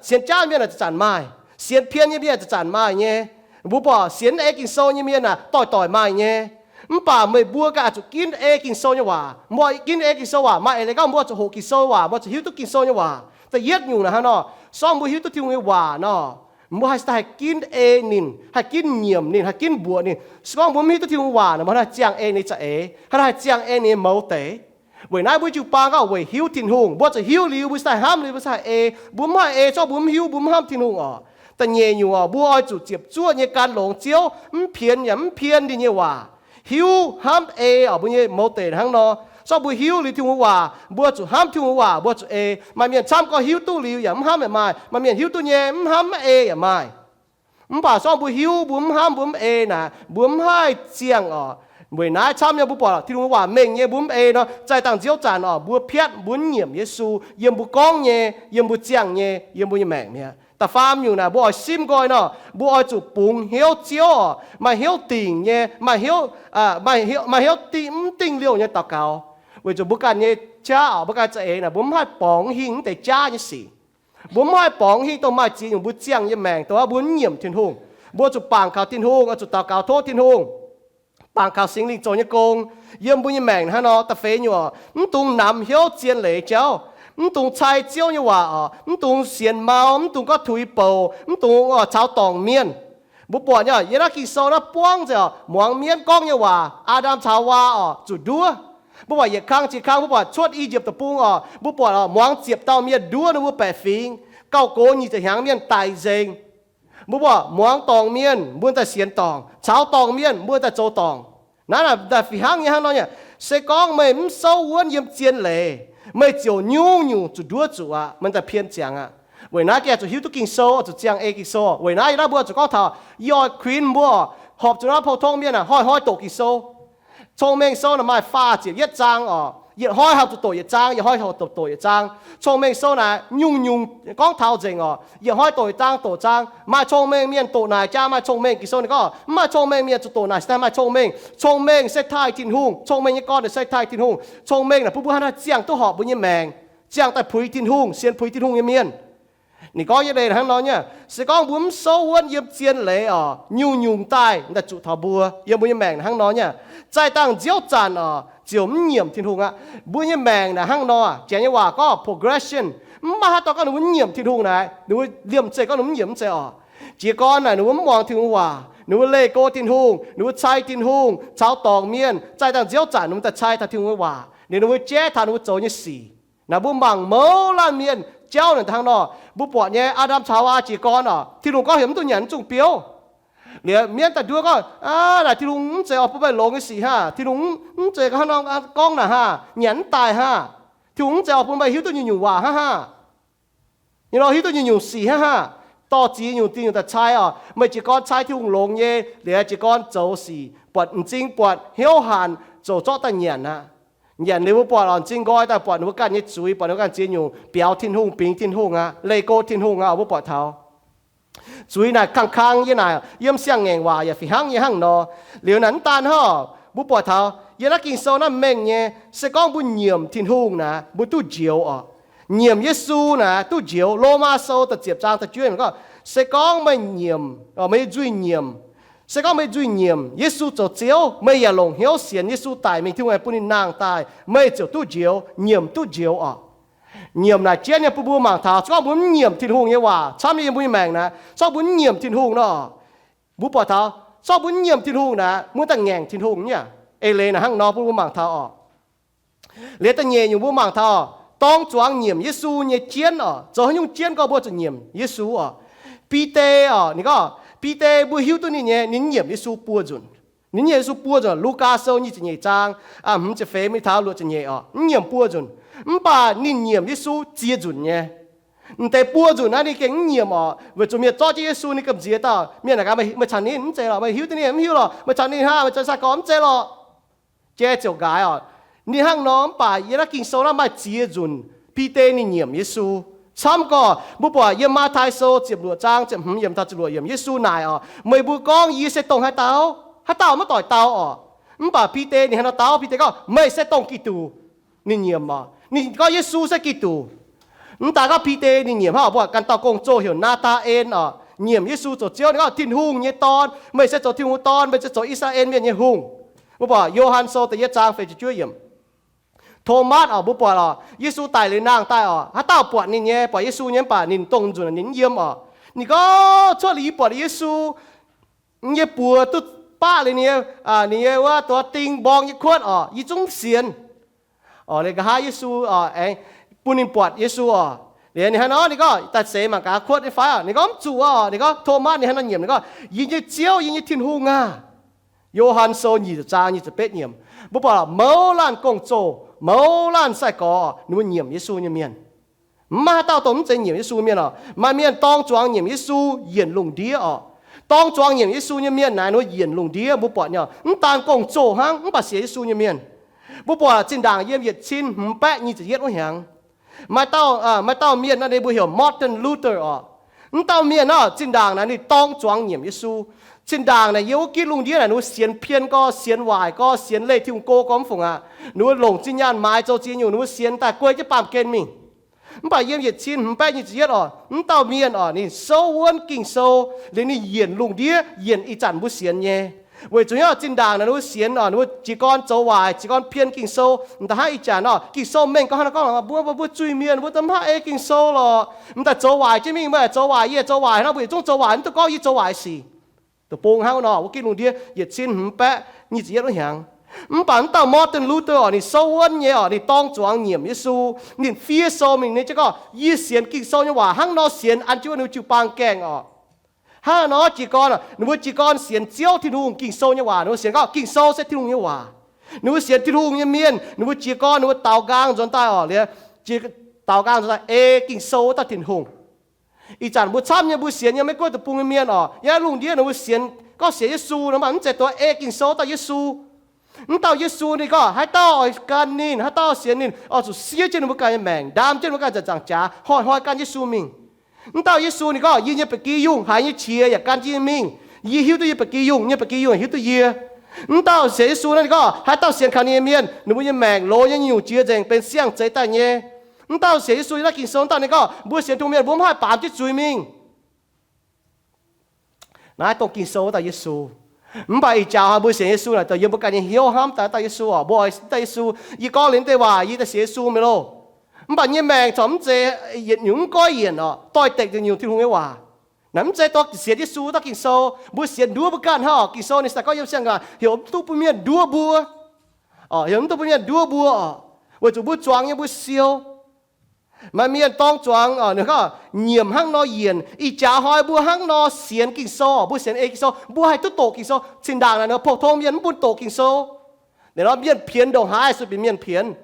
sienx jaav mienh naaic zanc-zanc maaih. Sienx pien nyei mienh zanc-zanc maaih nyei. Mbuo buatc sienx ei Ging-Sou nyei mienh naaic doic-doic maaih nyei. Mv baac meih mbuo ganh zuqc ginv ei Ging-Sou nyei waac. Mbuo ginv ei Ging-Sou waac maaih eix leiz gorngv mbuo zuqc hoqc Ging-Sou waac, mbuo zuqc hiuv duqv Ging-Sou nyei waac. Da'yietv nyungc naaic hnangv nor, sorng mbuo hiuv duqv Tin-Hungh nyei waac nor, Mbuo haih, haih ginv ei ninh, haih ginv nyiemc ninh, haih ginv mbuoqc ninh. Se gorngv mbuo mv hiuv duqv Tin-Hungh waac nor, mbuo haih ziangh ei ninh za'eix, haih, haih ziangh ei ninh mouz deix. Weic naaiv mbuo jiu-baang gorngv weic hiuv Tin-Hungh, mbuo zuqc hiuv liuz mbuo se daaih hnamv liuz mbuo se haih ei. Mbuo mv haih ei, se gorngv mbuo mv hiuv, mbuo mv hnamv Tin-Hungh oc. Da'nyeic nyungc oc, mbuo oix zuqc ziepc zuoqv nyei gan longx Ziouv, mv pienx yaac mv pien ninh nyei waac. Hiuv hnamv ei oc, mbuo nyei mouz deix hnangv nor. Se gorngv mbuo hiuv liuz Tin-Hungh waac, mbuo zuqc hnamv Tin-Hungh waac, mbuo zuqc ei. Maaih mienh camv gorngv hiuv duqv liuz yaac mv hnamv yaac maaih. Maaih mienh hiuv duqv nyei mv hnamv mv ei yaac maaih. Mv baac se gorngv mbuo hiuv mbuo mv hnamv mbuo mv ei naaic, mbuo mv haih ziangh oc. Weic naaiv camv nyei mbuo buatc Tin-Hungh waac mengh nyei mbuo mv ei nor, zaih dangh nziouv zanc oc, mbuo piatv mbuo mv nyiemc Yesu yiem mbuo gorngv nyei, yiem mbuo ziangh nyei, yiem mbuo nyei maengc mi'aqv. Da'faam nyungc naaic mbuo oix simv nqoi nor, mbuo oix zuqc bungx hnyouv Ziouv oc, maaih hnyouv dingc nyei, maaih hnyouv, maaih hnyouv, maaih hnyouv dingh, mv dingh liouh nyei daux gaux. Weic zuqc mbuo ganh nyei qaqv oc, mbuo ganh za'eix naaic mbuo mv haih borngz hingh mv deix jaav nyei sic. Mbuo mv haih borngz hingh dongh maaih ziex nyungc mbuo ziangh nyei maengc, dongh mbuo mv nyiemc Tin-Hungh. Mbuo zuqc bangc kaux Tin-Hungh, oix zuqc daux gaux tov Tin-Hungh, bangc kaux Singx Lingh zoux nyei gong yiem mbuo nyei maengc hnangv nor. Da'feix nyungc oc, mv dungx namx hnyouv zien leiz jauv, mv dungx cai Ziouv nyei waac oc, mv dungx sienx mau, mv dungx gorngv tuix bouc, mv dungx caux dorngc mienh. Mbuo buatc nyei, yiem naaiv Ging-Sou naaiv buangv nzengc oc, muangx mienv gorngv nyei waac, Aa^ndam caux Haawaa oc, zuqc nduov. Mbuo buatc yietc kang jiex kang, mbuo buatc cuotv I^yipv Deic-Bung oc, mbuo buatc oc, muangx ziepc dauh mienh nduov ninh mbuo baeqc fingx, gauh gox nyic ziepc hnyangx mienh daic nzengc. Mbuo buatc muangx dorngc mienh, mbuo daaih sienx dorngc, caux dorngc mienh, mbuo daaih zoux dorngc. Naaiv, naaiv daaih fih hnangv nyei hnangv nor nyei. Se gorngv meih mv souv wuonv yiem zien leiz, meih ziouc nyungc-nyungc zuqc nduov zuqc aqv, meih daaih pien ziangx aqv. Weic naaiv gengh zuqc hiuv duqv Ging-Sou, zuqc ziangh ei Ging-Sou. Weic naaiv yie naaiv mbuo zuqc gorngv taux, yie oix kuinx mbuo horpc zuqc naaiv pou-tong mienh aah, hnoi-hnoi doqc Ging-Sou. Cong-Mengh Sou naaic maaih faah ziepc yietv zaang oc. Yietc hnoi horpc zuqc doqc yietc zaang, yietc hnoi horpc zuqc doqc yietc zaang. Cong-Mengh Sou naaic nyungc-nyungc gorngv taux nzengc oc. Yietc hnoi doqc yietc zaang, doqc zaang. Maaih cong-mengh mienh doqc naaic jaa maaih cong-mengh. Ging-Sou ninh gorngv, mv maaih cong-mengh mienh zuqc doqc naaic se daaih maaih cong-mengh. Cong-mengh se taaih Tin-Hungh. Cong-mengh nyei gorn se taaih Tin-Hungh. Cong-mengh naaic bun mbuo hnangv naaiv ziangh duqv horpc mbuo nyei maengc, ziangh daaih puix Tin-Hungh, sienx puix Tin-Hungh nyei mienh. Ninh gorngv nyei leiz hnangv nor nyei, se gorngv mbuo mv souv wuonv yiem zien leiz oc, nyungc-nyungc daaih daaih zuqc taux mbuo yiem mbuo nyei maengc hnangv nor nyei. Zaih dangh nziouv zanc oc, ziouc mv nyiemc Tin-Hungh aqv. Mbuo nyei maengc naaic hnangv nor, Janx nyei waac gorngv progression. Mv maaih haaix dauh gorngv ninh mbuo mv nyiemc Tin-Hungh naaic, ninh mbuo liemh zeih gorngv ninh mv nyiemc mv zeiz oc. Jiez gorn naaic ninh mbuo mv muangx Tin-Hungh waac, ninh mbuo leih go Tin-Hungh, ninh mbuo cai Tin-Hungh, caux dorngc mienh, zaih dangh nziouv zanc ninh mbuo daaih cai taux Tin-Hungh nyei waac, ninh mbuo jaiv taux ninh mbuo zoux nyei sic. Naaic mbuo mangc mouz laanh mienh jauv naaic hnangv nor, mbuo buatc nyei Aa^ndam caux Haawaa jiez gorn oc, Tin-Hungh gorngv heuc mv dungx nyanc naaiv zungh biouv. Liuz mienv daaih nduov gorngv, aav, naaic Tin-Hungh mv zeiz oix bun meih longx nyei sic haah. Tin-Hungh mv zeiz hnangv nor gorngv naaic haah, nyanc mv daaih haah. Tin-Hungh mv zeiz oix bun meih hiuv duqv nyungc-nyungc waac hnangv haah. Nyei nor hiuv duqv nyungc-nyungc sic hnangv haah. Dorh ziex nyungc, ziex nyungc daaih cai oc. Meih jiez gorn cai Tin-Hungh longx nyei, liuz jiez gorn zoux sic buatc m'zing, buatc hnyouv hanc, zoux zorqv daaih nyanc aqv. Nyanc liuz mbuo buatc oc, m'zing nqoi daaih buatc ninh mbuo ganh nyei zuiz, buatc ninh mbuo ganh ziex nyungc biaux Tin-Hungh, bingx Tin-Hungh aqv, leih go Tin-Hungh aqv. Mbuo buatc taux zuiz naaic kangv-kangv yie naaic yiem siang-ngaengc waac yaac fih hnangv nyei hnangv nor. Liuz naaic mv daan hnangv, mbuo buatc taux yiem naaiv Ging-Sou naaiv mengh nyei, se gorngv mbuo nyiemc Tin-Hungh naaic mbuo duqv njoux oc. Nyiemc Yesu naaic duqv njoux. Lomaa Sou da'ziepc zaang da'juov gorngv, se gorngv meih nyiemc, meih nyei nzuih nyiemc, se gorngv meih nzuih nyiemc Yesu zoux Ziouv, meih yaac longc hnyouv sienx Yesu daic mingh, Tin-Hungh aengx bun ninh nangh daaih, meih ziouc duqv njoux, nyiemc duqv njoux oc. Nyiemc naaic jienv nyei bun mbuo mangc taux, se gorngv mbuo mv nyiemc Tin-Hungh nyei waac camv nyei yiem mbuo nyei maengc naaic, se gorngv mbuo mv nyiemc Tin-Hungh nor, mbuo buatc taux, se gorngv mbuo mv nyiemc Tin-Hungh naaic, mbuo daaih ngaengc Tin-Hungh nyei. Eix leiz naaic hnangv nor bun mbuo mangc taux oc. Liuz da'nyeic nyungc mbuo mangc taux, dorng zuangx nyiemc Yesu nyei jienv oc. Zoux haaix nyungc jienv gorngv mbuo zuqc nyiemc Yesu oc? Bide oc, ninh gorngv Bide mbuo hiuv duqv ninh nyei, ninh nyiemc Yesu buo nzunc. Ninh nyiemc Yesu buo nzunc. Lugaa Sou nyic ziepc nyeic zaang, hmz ziepc feix mingh taux luoqc ziepc nyeic oc, mv nyiemc buo nzunc. Mv baac ninh nyiemc Yesu ziex nzunc nyei. M'deix buo nzunc naaiv ninh gengh mv nyiemc oc, weic zuqc mienh zorqv jienv Yesu ninh gamh nziex dauh mienh naaic gaax, meih caux ninh mv zeiz lorqc, meih hiuv duqv ninh mv hiuv lorqc, meih caux ninh hnangv, meih zoux sai gorx mv zeiz lorqc. Jai ziouc nqaaix oc. Ninh hnangv nor mv baac yiem naaiv Ging-Sou naaiv maaih ziex nzunc Bide ninh nyiemc Yesu. Camv gorqv mbuo buatc yiem Matv^tai Sou ziepc luoqc zaang ziepc hmz yiemc taux ziepc luoqc yiemc, Yesu naaic oc, meih mbuo gorngv yie se dongh haaix dauh? Haaix dauh maiv doic dau oc. Mv baac Bide ninh hnangv nor dau, Bide gorngv, meih se dongh Giduc. Ninh nyiemc oc. Ninh gorngv Yesu se Giduc. Mv daaih gorngv Bide ninh nyiemc hnangv oc, mbuo ganh dauh gong-zoh heuc Naa^taa^en oc, nyiemc Yesu zoux Ziouv. Ninh gorngv, Tin-Hungh nyei Dorn, meih se zoux Tin-Hungh Dorn, meih se zoux I^saa^laa^en Mienh nyei Hungh. Mbuo buatc Yo^han Sou da'yietv zaang feix ziepc juov yiemc. Tomatv oc, mbuo buatc oc, Yesu daic liuz nangh daaih oc, haaix dauh buatc ninh nyei, buatc Yesu nyei, mv baac ninh dongh nzunc ninh mv yiem oc. Ninh gorngv, cuotv liuz yie buatc Yesu nyei buoz duqv baqv liuz ninh nyei, ninh nyei wuov ding mborng nyei kuotv orqc, yie zungv mv sienx. Liuz nqa'haav Yesu aengx bun ninh buatc Yesu orqc. Liuz ninh hnangv nor ninh gorngv, daaih seix mangc gaax kuotv nyei fai orqc. Ninh gorngv, mv zuqc orqc. Ninh gorngv, Tomatv ninh hnangv nor nyiemc, ninh gorngv, Yie nyei Ziouv, yie nyei Tin-Hungh aah! Yo^han Sou nyic ziepc zaang nyic ziepc betv nyiemc. Mbuo buatc mouz laanh gong-zoh, mouz laanh sai-gorx ninh mbuo nyiemc Yesu nyei mienh. Mv maaih haaix dauh dongh mv zeiz nyiemc Yesu mienh orqc. Maaih mienh dorng zuangx nyiemc Yesu, yienc lungh ndiev orqc. Dorng zuangx nyiemc Yesu nyei mienh naaic ninh mbuo yienc lungh ndiev. Mbuo buatc nyei, mv daan gong-zoh hnangv, mv baac sienx Yesu nyei mienh. Mbuo buatc zinh ndaangc yiem yietc cin hmz baeqv nyic ziepc yietv wuov hnyangx, maaih dauh, maaih dauh mienh naaiv, ninh mbuo heuc Martin Luther orqc. Mv dauh mienh naaiv zinh ndaangc naaic ninh dorng zuangx nyiemc Yesu. Zinh ndaangc naaic yiem wuov gitv lungh ndiev naaic ninh mbuo sienx pien gorx, sienx waaic gorx, sienx leih Tin-Hungh go gorx mv fungc aqv. Ninh mbuo longc zinh nyaanh maaiz zoux ziex nyungc, ninh mbuo sienx daaih guei jienv baamh gen mingh. Mv baac yiem yietc cin hmz baeqv nyic ziepc yietv orqc, mv dauh mienh orqc, ninh souv wuonv Ging-Sou, liuz ninh yienc lungh ndiev, yienc ih zanc mbuo sienx nyei. Weic zuqc nyei zinh ndaangc naaic ninh mbuo sienx orqc, ninh mbuo jiez gorn zoux waaic, jiez gorn pien Ging-Sou. M'daaih hnangv ih zanc orqc, Ging-Sou mengh gorngv hnangv nor gorngv, mbuo, mbuo zuiz-mienh, mbuo za'gengh mv haih ei Ging-Sou lorqc. M'daaih zoux waaic jienv mingh, mbuo zoux waaic, yie zoux waaic hnangv, mbuo yietc zungv zoux waaic, mv duqv gorngv yie zoux waaic sic. Deic-bung hnangv nor, wuov gitv lungh ndiev yietc cin hmz baeqv nyic ziepc yietv wuov hnyangx. Mv baac mv dauh Martin Luther orqc, ninh souv wuonv nyei orqc, ninh dorng zuangx nyiemc Yesu. Ninh fiev sou mingh, ninh jienv gorngv, Yie sienx Ging-Sou nyei waac hnangv nor sienx, an jienv wuov ninh jiu-baang gaengh orqc. Hnangv nor jiez gorn, ninh mbuo jiez gorn sienx Ziouv Tin-Hungh, Ging-Sou nyei waac, ninh mbuo sienx gorngv Ging-Sou se Tin-Hungh nyei waac. Ninh mbuo sienx Tin-Hungh nyei mienh, ninh mbuo jiez gorn, ninh mbuo daaux nqaang nzuonx daaih orqc, liuz, daaux nqaang nzuonx daaih ei Ging-Sou wuov dauh Tin-Hungh. Ih zanc mbuo camv nyei mbuo sienx nyei Meiv Guoqv deic-bung nyei mienh orqc, yiem lungh ndiev ninh mbuo sienx gorngv sienx Yesu nor, mv zeiz dongh ei Ging-Sou wuov dauh Yesu. Mv dauh Yesu ninh gorngv haaix dauh oix gan ninh, haaix dauh sienx ninh oix zuqc siev jienv ninh mbuo ganh nyei maengc, ndaam jienv ninh mbuo ganh zanc-zanc jaax, hnoi-hnoi gan Yesu mingh. Mv dauh Yesu ninh gorngv, Yie nyei ba'gi yungh haiz nyei qiex yaac gan jienv yie mingh. Yie hiuv duqv yie ba'gi yungh, yie nyei ba'gi yungh hiuv duqv yie. Mv dauh sienx Yesu naaiv ninh gorngv haaix dauh sienx kaux ninh nyei mienh, ninh mbuo nyei maengc loz nyei nyungc-jiex nzengc, benx siang-zeix daaih nyei. Mv dauh sienx Yesu nyei naaiv Ging-Sou dauh ninh gorngv mbuo sienx Tin-Hungh mienh mbuo mv haih baamz jienv zuiz mingh. Naaiv dongh Ging-Sou wuov dauh Yesu. Mv baac ih jaax hnoi mbuo sienx Yesu naaic dongh yiem mbuo ganh nyei hnyouv hnamv daaih dauh Yesu orqc, mbuo oix dauh Yesu, yie gorngv liuz mv deix waac yie daaih sienx Yesu mingh loh. Mv baac nyei maengc corc mv zeiz yietc nyungc mv goiv yienc orqc, doix-dekc nzengc nyungc Tin-Hungh nyei waac. Naaiv mv zeiz dongh sienx Yesu dauh Ging-Sou, mbuo sienx nduov mbuo ganh hnangv orqc. Ging-Sou ninh daaih gorngv yiem siang-ngaanc heuc mv duqv bun mienh nduov mbuo. Heuc mv duqv bun mienh nduov mbuo orqc, weic zuqc mbuo zuangx nyei mbuo siou. Maaih mienh dorng zuangx orqc, ninh gorngv nyiemc hnangv nor yienc. Ih jaax hnoi mbuo hnangv nor sienx Ging-Sou orqc, mbuo sienx ei Ging-Sou, mbuo haih duqv doqc Ging-Sou. Zinh ndaangc naaic ninh pou-tong mienh mv bun doqc Ging-Sou. Ninh nor mienh pienx ndongc haaix sueih bieqc mienh pienx.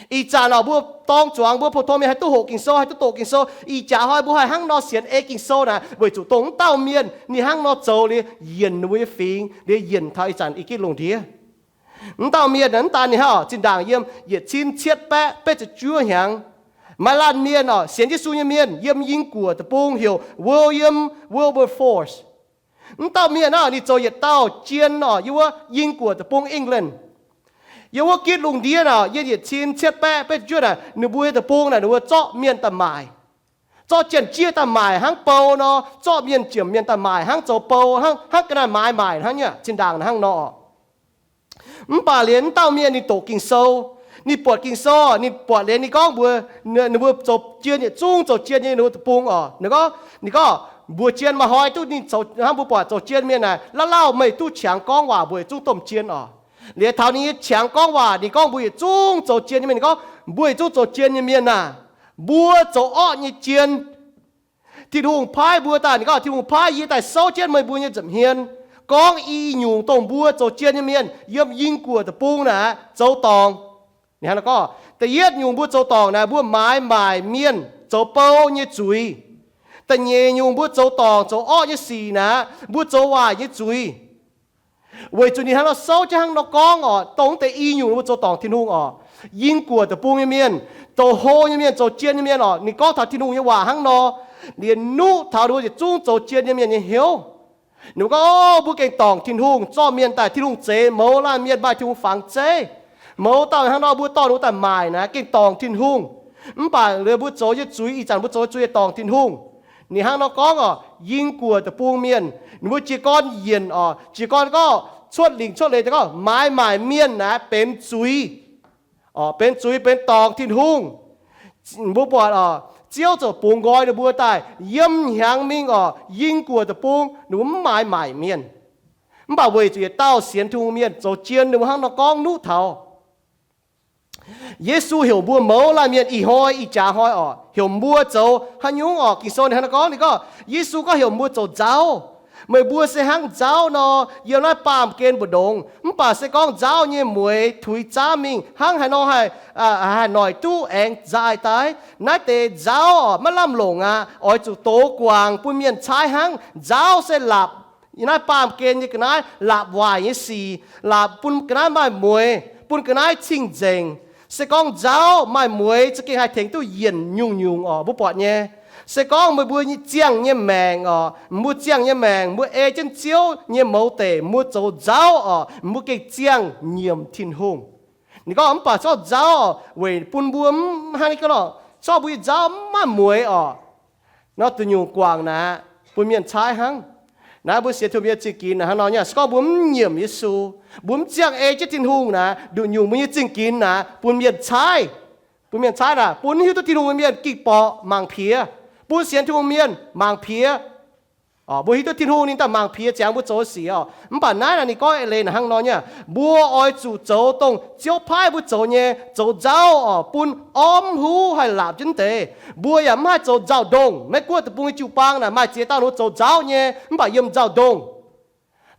Ih zanc orqc mbuo dorng zuangx mbuo pou-tong mienh haih duqv hoqc Ging-Sou, haih duqv doqc Ging-Sou. Ih jaax hnoi mbuo haih hnangv nor sienx ei Ging-Sou naaic, weic zuqc dongh mv dauh mienh ninh hnangv nor zoux liuz yienc ninh mbuo nyei fingx, liuz yienc taux ih zanc i gitv lungh ndiev. Mv dauh mienh naaic mv daan ninh hnangv orqc, zinh ndaangc yiem yietc cin cietv baeqv betv ziepc juov hnyangx, maaih laanh mienh orqc, sienx Yesu nyei mienh yiem Ying-Guoqv deic-bung heuc William Wilberforce. Mv dauh mienh naaiv ninh zoux yietc dauh jien orqc, yiem wuov Ying-Guoqv deic-bung England. Yiem wuov gitv lungh ndiev orqc, yiem yietc cin cietv baeqv betv ziepc juov naaic, ninh mbuo nyei deic-bung naaic ninh mbuo zorqv mienh daaih maaic. Zorqv janx-jieqv daaih maaic hnangv bou nor, zorqv mienh ziemc mienh daaih maaic hnangv zoux bou, hnangv, hnangv ga'naaiv maaiz maaic hnangv nyei. Zinh ndaangc hnangv nor. Mv baac liuz mv dauh mienh ninh doqc Ging-Sou. Ninh buatc Ging-Sou, ninh buatc liuz ninh gorngv mbuox ninh mbuo zoux jien, yietc zungv zoux jien nyei ninh mbuo deic-bung orqc, ninh gorngv, ninh gorngv, mbuox jien maaih hnoi duqv ninh zoux, hnangv mbuo buatc zoux jien mienh naaic, lauh lauh meih duqv qangx gorngv waac mbuox yietc zungv domh jien orqc. Liuz taux ninh nyei qangx gorngv waac, ninh gorngv mbuox yietc zungv zoux jien nyei mienh, ninh gorngv, mbuo yietc zungv zoux jien nyei mienh aah! Mbuo zoux orqv nyei jien. Tin-Hungh paaiv mbuo daaih, ninh gorngv, Tin-Hungh paaiv yie daaih souv jienv meih mbuo nyei nza'hmien, gorngv i nyungc dongh mbuo zoux jien nyei mienh yiem Ying-Guoqv deic-bung naaic zoux dorngc. Ninh hnangv nor gorngv, da'yietv nyungc mbuo zoux dorngc naaic, mbuo maaiz maaic mienh zoux bou nyei zuiz. Da'nyeic nyungc mbuo zoux dorngc zoux orqv nyei sic naaic, mbuo zoux waaic nyei zuiz. Weic zuqc ninh hnangv nor souv jienv hnangv nor gorngv orqc, dongh deix i nyungc mbuo zoux dorngc Tin-Hungh orqc. Ying-Guoqv deic-bung nyei mienh, zoux hlo nyei mienh, zoux jien nyei mienh orqc, ninh gorngv taux Tin-Hungh nyei waac hnangv nor, liuz nuqv taux ninh mbuo yietc zungv zoux jien nyei mienh nyei hnyouv. Ninh mbuo gorngv, Ov, mbuo gengh dorngc Tin-Hungh, zorqv mienh daaih, Tin-Hungh zeix, mouz laanh mienh maaih Tin-Hungh fangx zeiv. Mouz dauh hnangv nor mbuo dorh ninh mbuo daaih maaic naaic, gengh dorngc Tin-Hungh. Mv baac liuz mbuo zoux nyei zuiz, ih zanc mbuo zoux nyei zuiz dorngc Tin-Hungh. Ninh hnangv nor gorngv orqc, Ying-Guoqv deic-bung mienh, ninh mbuo jiez gorn yienc orqc, jiez gorn gorngv cuotv lingc cuotv leiz gorngv maaiz maaic mienh naaic benx zuiz. Orqc, benx zuiz, benx dorngc Tin-Hungh. Mbuo buatc orqc, Ziouv ziouc bungx nqoi ninh mbuo daaih yiem hnyangx mingh orqc, ying guoqv deic-bung, ninh mbuo mv maaih maaic mienh. Mv baac weic zuqc yietc dauh sienx Tin-Hungh mienh zoux jien ninh mbuo hnangv nor gorngv nuqv taux. Yesu heuc mbuo mouz laanh mienh ih hnoi ih jaax hnoi orqc, heuc mbuo zoux haaix nyungc orqc? Ging-Sou ninh hnangv nor gorngv, ninh gorngv, Yesu gorngv heuc mbuo zoux nzauv. Meih mbuo se hnangv nzauv nor, yiem naaiv baamh gen mbu'ndongx. Mv baac se gorngv nzauv nyei mueix tuix zaamv mingh hnangv haaix nor haih, haih noic duqv aengx nzaaih daaih? Naaiv deix nzauv orqc, maiv lamh longc aqv. Oix zuqc dox guangc bun mienh caaiv hnangv. Nzauv se laapc naaiv baamh gen nyei ga'naaiv, laapc waaic nyei sic, laapc bun ga'naaiv maaih mueix, bun ga'naaiv cing-nzengc. Se gorngv nzauv maaih mueix, za'gengh haih tengx duqv yienc nyungc-nyungc orqc, mbuo buatc nyei. Se gorngv meih mbuo ziangh nyei maengc orqc, mbuo ziangh nyei maengc, mbuo ei jienv Ziouv nyei mouz deic, mbuo zoux nzauv orqc, mbuo gengh ziangh nyiemc Tin-Hungh. Ninh gorngv, mv baac zorqv nzauv orqc, weic bun mbuo mv hnangv nor, zorqv mbuo nyei nzauv mv maaih mueix orqc, nor nduqc nyungc guangc naaic, bun mienh caaiv hnangv. Naaiv mbuo sienx Tin-Hungh mienh zingh ginx naaic hnangv nor nyei. Se gorngv mbuo mv nyiemc Yesu, mbuo mv ziangh ei jienv Tin-Hungh naaic, nduqc nyungc mbuo nyei zingh ginx naaic bun mienh caaiv. Bun mienh caaiv naaic, bun hiuv duqv Tin-Hungh nyei mienh ging borqc mangc piex, bun sienx Tin-Hungh mienh mangc piex. Mbuo hiuv duqv Tin-Hungh ninh daaih mangc piex ziangx mbuo zoux sic orqc. Mv baac naaiv naaic ninh gorngv eix leiz naaic hnangv nor nyei, mbuo oix zuqc zoux dongh Ziouv paaiv mbuo zoux nyei, zoux nzauv orqc, bun orv mv huv haih laapc jienv deix. Mbuo yaac mv haih zoux nzauh ndongh. Maiv gunv deic-bung nyei jiu-baang naaic maaih ziex dauh ninh mbuo zoux nzauv nyei, mv baac yiem nzauh ndongh.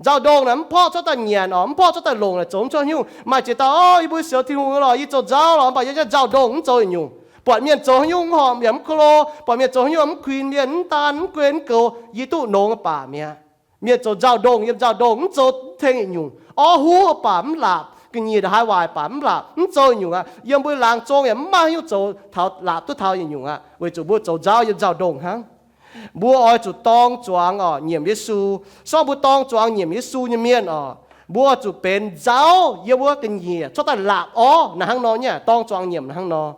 Nzauh ndongh naaic mv porv cuotv daaih nyanc orqc, mv porv cuotv daaih longc naaic zoux mv cuotv haaix nyungc. Maaih ziex dauh, Orv, yie mbuo sienx Tin-Hungh lorqc, yie zoux nzauv lorqc, mv baac yie nyei nzauh ndongh mv zoux yietc nyungc. Buatc mienh zoux haaix nyungc mv horpc, yaac mv ko lo, buatc mienh zoux haaix nyungc mv kuinx mienh, mv daan, mv guei mv goux, yie duqv nongx baac mi'aqv. Mienh zoux nzauh ndongh, yiem nzauh ndongh mv zoux mv tengx yietc nyungc. Orv huv baac mv laapc, ga'nyiec ndongc haaix waaic baac mv laapc, mv zoux yietc nyungc aqv. Yiem mbuo laangz zong yaac mv maaih haaix nyungc zoux taux laapc duqv taux yietc nyungc aqv, weic zuqc mbuo zoux nzauv yiem nzauh ndongh hnangv. Mbuo oix zuqc dorng zuangx orqc, nyiemc Yesu. Se gorngv mbuo dorng zuangx nyiemc Yesu nyei mienh orqc, mbuo oix zuqc benx nzauv yiem wuov ga'nyiec cuotv daaih laapc orv naaic hnangv nor nyei. Dorng zuangx nyiemc hnangv nor,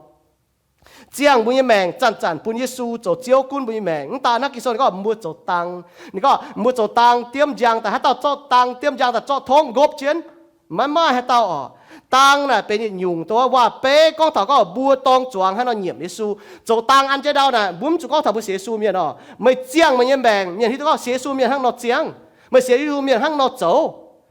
ziangh mbuo nyei maengc zanc-zanc bun Yesu zoux Ziouv gunv mbuo nyei maengc. Mv daan naaiv Ging-Sou ninh gorngv mbuo zoux dang, ninh gorngv mbuo zoux dang diemv njang daaih, haaix dauh zorqv dang diemv njang daaih zorqv tongv nqopv jienv? Maiv maaih haaix dauh orqc. Dang naaic benx yietc nyungc dongh waac-beiv gorngv taux gorngv mbuo dorng zuangx haaix nor nyiemc Yesu. Zoux dang an jienv ndau naaic mbuo mv zuqc gorngv taux mbuo sienx Yesu mienh orqc. Meih ziangh meih nyei maengc, mienh hiuv duqv gorngv sienx Yesu mienh hnangv nor ziangh. Meih sienx Yesu mienh hnangv nor zoux.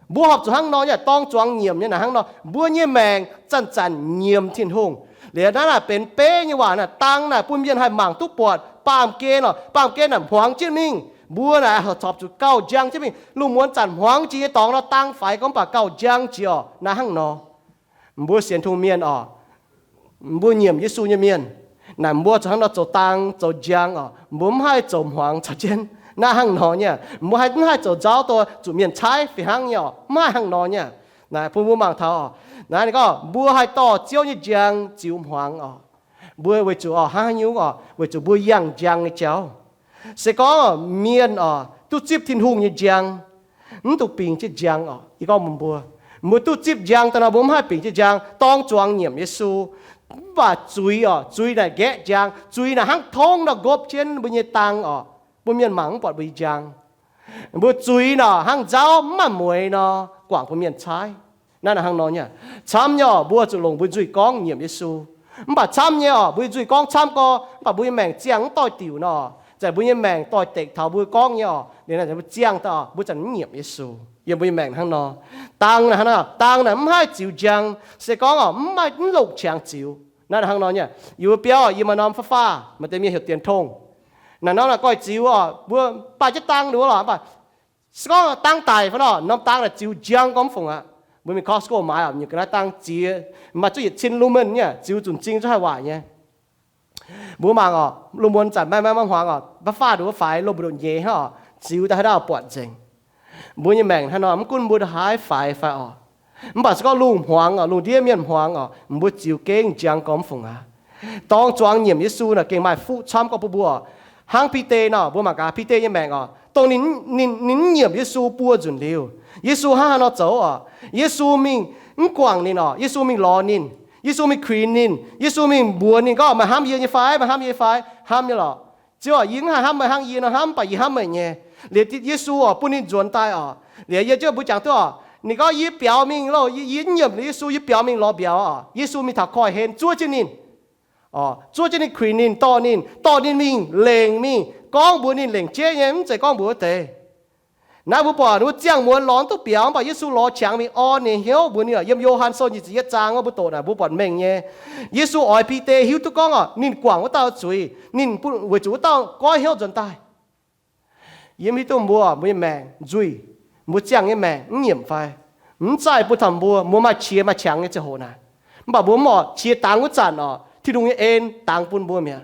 Mbuo horpc zuqc hnangv nor nyei, dorng zuangx nyiemc nyei naaic hnangv nor. Mbuo nyei maengc zanc-zanc nyiemc Tin-Hungh. Liuz naaiv naaic benx beiv nyei waac naaic, dang naaic bun mienh haih mangc duqv buatc baamh gen orqc. Baamh gen naaic hmuangx jienv mingh. Mbuo naaic horpc zuqc gauh njang jienv mingh. Lungh muonz zanc hmuangx jiex nyei dorngx nor, dang faix gorngv baac gauh njang jiex orqc. Naaiv hnangv nor, mbuo sienx Tin-Hungh mienh orqc, mbuo nyiemc Yesu nyei mienh naaic, mbuo zuqc hnangv nor zoux dang zoux njang orqc. Mbuo mv haih zoux hmuangx caux jienv. Naaiv hnangv nor nyei. Mbuo haih mv haih zoux nzauv dongh zuqc mienh caaiv fih hnangv nyei orqc. Mv haih hnangv nor nyei. Naaic bun mbuo mangc taux orqc, naaiv ninh gorngv mbuo haih dorh Ziouv nyei njang ziux hmuangx orqc. Mbuo weic zuqc orqc, hnangv haaix nyungc orqc? Weic zuqc mbuo yangh njang nyei jauv. Se gorngv mienh orqc duqv zipv Tin-Hungh nyei njang, mv dungx bingx jienv njang orqc. Yie gorngv mbuo, mbuo duqv zipv njang daaih nor, mbuo mv haih bingx jienv njang, dorng zuangx nyiemc Yesu. Mv baac zuiz orqc, zuiz naaic nqaeqv njang. Zuiz naaic hnangv tongv nor nqopv jienv mbuo nyei dang orqc, bun mienh mangc mv buatc mbuo nyei njang. Mbuo zuiz naaic hnangv nzauv mv maaih mueix nor, guangc bun mienh caaiv. Naaiv naaic hnangv nor nyei. Camv nyei orqc, mbuo zuqc longc mbuo nzuih gorngv nyiemc Yesu. Mv baac camv nyei orqc, mbuo nzuih gorngv camv gorx, mv baac mbuo nyei maengc ziangh mv doix-diuc nor, zanc mbuo nyei maengc doix-dekc taux mbuo gorngv nyei orqc, liuz naaic mbuo ziangh daaih orqc, mbuo zanc mv nyiemc Yesu. Yiem mbuo nyei maengc hnangv nor, dang naaic hnangv nor, dang naaic mv haih ziux njang, se gorngv orqc, mv maaih, mv longc qangx ziux. Naaiv naaic hnangv nor nyei. Yie mbuo biauv orqc, yie maaih norm fav-fav, maaih deix mienh heuc dienx tongh. Naaic norm naaic goiv ziux orqc, mbuo baaih jienv dang nduov lorqc, mv baac se gorngv dang daic fai nor, norm dang naaic ziux njang gormx mv fungc aqv. Mbuo mingh Costco maaiz orqc, mienh ga'naaiv dang ziex, maaih zuqc yietc cin lumen nyei, ziux zunc zing zungv haih waaic nyei. Mbuo mangc orqc, lungh muonz zanc maiv maaih hmuangx orqc, fav-fav nduov faix, lomh mbu'ndongx nyeiz hnangv orqc, ziux daaih haaix dauh buatc nzengc. Mbuo nyei maengc hnangv nor, mv gunv mbuo ndongc haaix faix fai orqc, mv baac se gorngv lungh hmuangx orqc, lungh ndiev mienh hmuangx orqc, mbuo ziux gengh njang gormx mv fungc aqv. Dorng zuangx nyiemc Yesu naaic gengh maaih fuqv camv gorngv bun mbuo orqc. Hnangv Bide nor, mbuo mangc gaax Bide nyei maengc orqc, dongh ninh, ninh, ninh mv nyiemc Yesu buo nzunc liuz, Yesu hnangv haaix nor zoux orqc? Yesu mingh mv guangc ninh orqc, Yesu mingh lorz ninh, Yesu mingh kuinx ninh, Yesu mingh mbuox ninh gorngv, meih hnamv yie nyei fai? Meih hnamv yie fai? Hnamv nyei lorqc. Ziouv orqc, yie mv haih hnamv meih hnangv yie nor hnamv, mv baac yie hnamv meih nyei. Liuz Yesu orqc bun ninh nzuonx daaih orqc. Liuz yie jienv mbuo jangx duqv orqc, ninh gorngv, yie biaux mingh loh, yie, yie mv nyiemc Yesu, yie biaux mingh lorz mbiauz orqc. Yesu mingh taux koiv-hlen zuov jienv ninh. zuov jienv ninh, kuinx ninh, dorh ninh, dorh ninh mingh, lengc mingh, gorngv mbuox ninh lengc jeiv nyei, mv zeiz gorngv mbuox wuov deix. Naaiv mbuo buatc ninh mbuo ziangh muonz lorz mv duqv biaux, mv baac Yesu lorz qangx mingh orn ninh hnyouv mbuox ninh. Yiem Yo^han Sou nyic ziepc yietv zaang wuov mbuo doqc naaic mbuo buatc mengh nyei. Yesu oix Bide hiuv duqv gorngv oc, ninh guangc wuov dauh zuiz, ninh weic zuqc wuov dauh goiv hnyouv nzuonx daaih. Yie mv hiuv duqv mbuo, mbuo nyei maengc nzuih, mbuo ziangh nyei maengc mv nyiemc fai? Mv zaih bun taux mbuo, mbuo maaih qiex maaih qangx nyei ziangh hoc naaic. Mv baac mbuo mv oix qiex dangx wuov zanc oc, Tin-Hungh nyei en dangx bun mbuo mi'aqv.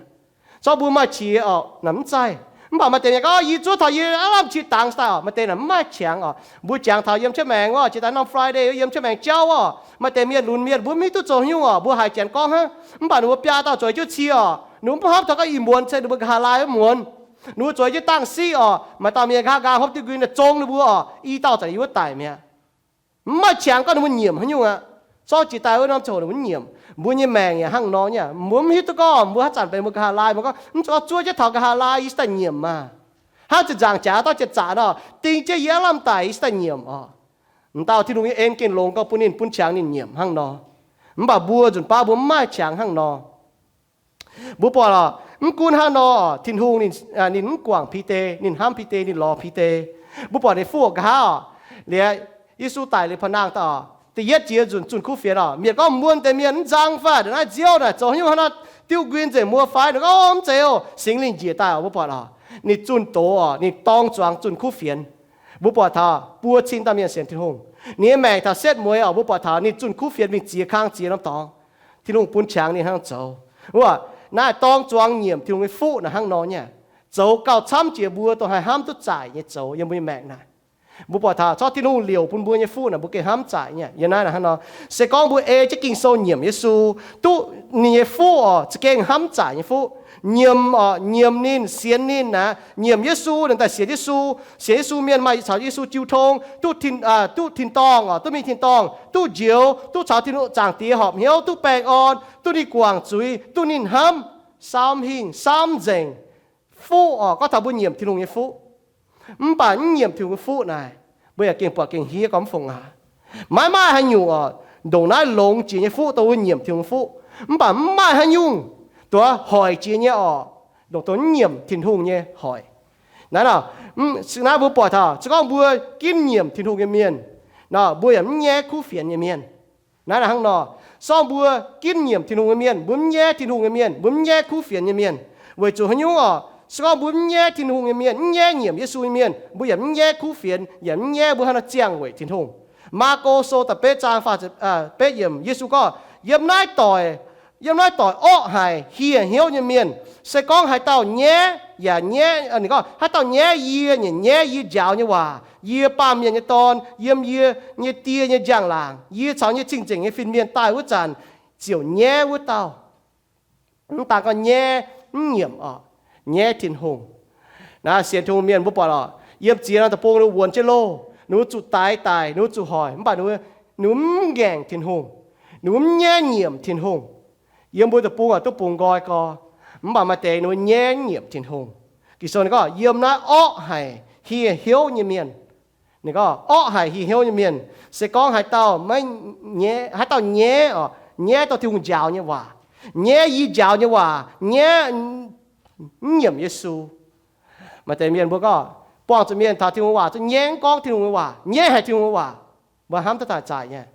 Zorqv mbuo maaih qiex oc, naaic mv zaih. Mv baac maaih deix mienh gorngv, yie zuov taux yie aav lamh qiex dangx daaih oc, maaih deix naaic mv maaih qangx oc. Mbuo jangx taux yiem cuotv maengx wuov, jiex daaih norm Friday yiem cuotv maengx jauv oc, maaih deix mienh lunx mienh, mbuo mv hiuv duqv zoux haaix nyungc oc, mbuo haiz janx gorngv hnangv. Mv baac ninh mbuo biaa dauh zueiz jienv cie oc, ninh mbuo mv hnamv taux gorngv ih muonz se ninh mbuo nqa'haav laai wuov muonz. Ninh mbuo zueiz jienv dangh siqv oc, maaih dauh mienh nqa'haav nqaang hopv diuv nquin naaic zong ninh mbuo oc, i dauh zanc yiem wuov daic mi'aqv. Mv maaih qangx gorngv ninh mbuo nyiemc haaix nyungc aqv. Zorqv jiex daaih wuov norm ziangh hoc ninh mbuo nyiemc. Mbuo nyei maengc yaac hnangv nor nyei. Mbuo mv hiuv duqv gorngv mbuo haaix zanc benx mbuo nqa'haav laai, mbuo gorngv, mv zuqc zuov jienv taux nqa'haav laai yie se daaih nyiemc maah. Hnangv zinh nzaangc jaax dauh jiex zaqc nor, ding jienv yie aav lamh daic yie se daaih nyiemc oc. M'dauh Tin-Hungh nyei en gengh longx gorngv bun ninh, bun qangx ninh nyiemc hnangv nor. Mv baac mbuo nzunc baav mbuo mv maaih qangx hnangv nor. Mbuo buatc oc, mv gunv hnangv nor oc, Tin-Hungh ninh, ninh mv guangc Bide, ninh hnamv Bide, ninh lorz Bide. Mbuo buatc ninh fuqv nqa'haav oc, liuz Yesu daic liuz pa'naangh daaih oc, da'yietv jiex nzunc zunh kuv fienx oc, mienh gorngv, muonc deix mienh mv nzang fai? Ndongc naaiv nziouv naaic zoux haaix nyungc hnangv nor, diuv nquin nzengc muoz fai? Ninh gorngv, mv zeiz oc, Singx Lingh njiec daaih oc. Mbuo buatc oc, ninh zunh doz oc, ninh dorng zuangx zunh kuv fienx. Mbuo buatc taux buo cin dauh mienh sienx Tin-Hungh, ninh nyei maengc taux setv mueiz oc. Mbuo buatc taux ninh zunh kuv fienx mingh ziex kang ziex norm dorngx. Tin-Hungh bun qangx ninh hnangv zoux. Wuov, naaiv dorng zuangx nyiemc Tin-Hungh nyei fuqv naaic hnangv nor nyei. Zoux gauh camv jiex mbuo dongh haih hnamv duqv zaaic nyei zoux yiem mbuo nyei maengc naaic. Mbuo buatc taux corc Tin-Hungh liouc bun mbuo nyei fuqv naaic mbuo gengh hnamv zaaic nyei. Yiem naaiv naaic hnangv nor, se gorngv mbuo ei jienv Ging-Sou nyiemc Yesu, duqv ninh nyei fuqv oc, za'gengh hnamv zaaic nyei fuqv. Nyiemc oc, nyiemc ninh, sienx ninh aqv. Nyiemc Yesu, ninh daaih sienx Yesu. Sienx Yesu mienh maaih caux Yesu jiu tong, duqv tin, duqv tin-dorngh oc, duqv mingh tin-dorngh, duqv njoux, duqv caux Tin-Hungh Zaangc Diex horpc hnyouv, duqv baengh orn, duqv ninh guangc zuiz, duqv ninh hnamv, saam hingh saam nzengc. Fuqv oc, gorngv taux mbuo nyiemc Tin-Hungh nyei fuqv. Mv baac mv nyiemc Tin-Hungh nyei fuqv naaic, mbuo yaac gengh buatc gengh hniev gormx fungc aac. Maiv maaih haaix nyungc oc, ndongc naaiv longx jiex nyei fuqv dongh mbuo nyiemc Tin-Hungh nyei fuqv. Mv baac mv maaih haaix nyungc duqv hoic jiex nyei oc, ndongc dongh mv nyiemc Tin-Hungh nyei hoic. Naaiv nor, naaiv mbuo buatc taux se gorngv mbuo ginv nyiemc Tin-Hungh nyei mienh nor, mbuo yaac mv nyaiv kuv fienx nyei mienh. Naaiv hnangv nor, se gorngv mbuo ginv nyiemc Tin-Hungh nyei mienh, mbuo mv nyaiv Tin-Hungh nyei mienh, mbuo mv nyaiv kuv fienx nyei mienh. Weic zuqc haaix nyungc oc? Se gorngv mbuo mv nyaiv Tin-Hungh nyei mienh, mv nyaiv nyiemc Yesu nyei mienh, mbuo yaac mv nyaiv kuv fienx, yaac mv nyaiv mbuo hnangv nor ziangh weic Tin-Hungh. Maako Sou da'betv zaang faah betv yiemc, Yesu gorngv, yiem naaiv doic, yiem naaiv doic orqv haic hieh hnyouv nyei mienh, se gorngv haaix dauh nyaiv yaac nyaiv, ninh gorngv, haaix dauh nyaiv yie, nyaiv yie njaaux nyei waac, yie, Baamh Mienh nyei Dorn, yiem yie nyei Die nyei njang-laangc, yie caux nyei cing-nzengc nyei fin-mienh daaih wuov zanc, ziouc nyaiv wuov dauh. Mv daan gorngv nyaiv, mv nyiemc oc, nyaiv Tin-Hungh. Naaiv sienx Tin-Hungh mienh mbuo buatc oc, yiem ziex norm deic-bung ninh mbuo wuonx jienv loh, ninh mbuo zuqc daix daic, ninh mbuo zuqc hoic, mv baac ninh mbuo, ninh mbuo mv ngaengc Tin-Hungh, ninh mbuo mv nyaiv nyiemc Tin-Hungh. Yiem mbuo deic-bung oc, duqv bungx nqoi gorx, mv baac maaih deix ninh mbuo nyaiv nyiemc Tin-Hungh. Ging-Sou ninh gorngv, yiem naaiv orqv haic hieh hnyouv nyei mienh. Ninh gorngv, orqv haic hieh hnyouv nyei mienh, se gorngv haaix dauh maiv nyaiv, haaix dauh nyaiv oc, nyaiv dorh Tin-Hungh njaaux nyei waac, nyaiv yie njaaux nyei waac, nyaiv mv nyiemc Yesu. Maaih deix mienh mbuo gorngv, buangh zuqc mienh taux Tin-Hungh waac zuqc nyaiv, mv gorngv Tin-Hungh nyei waac, nyaiv haic Tin-Hungh nyei waac, mbuo hnamv duqv taaih zaaic nyei.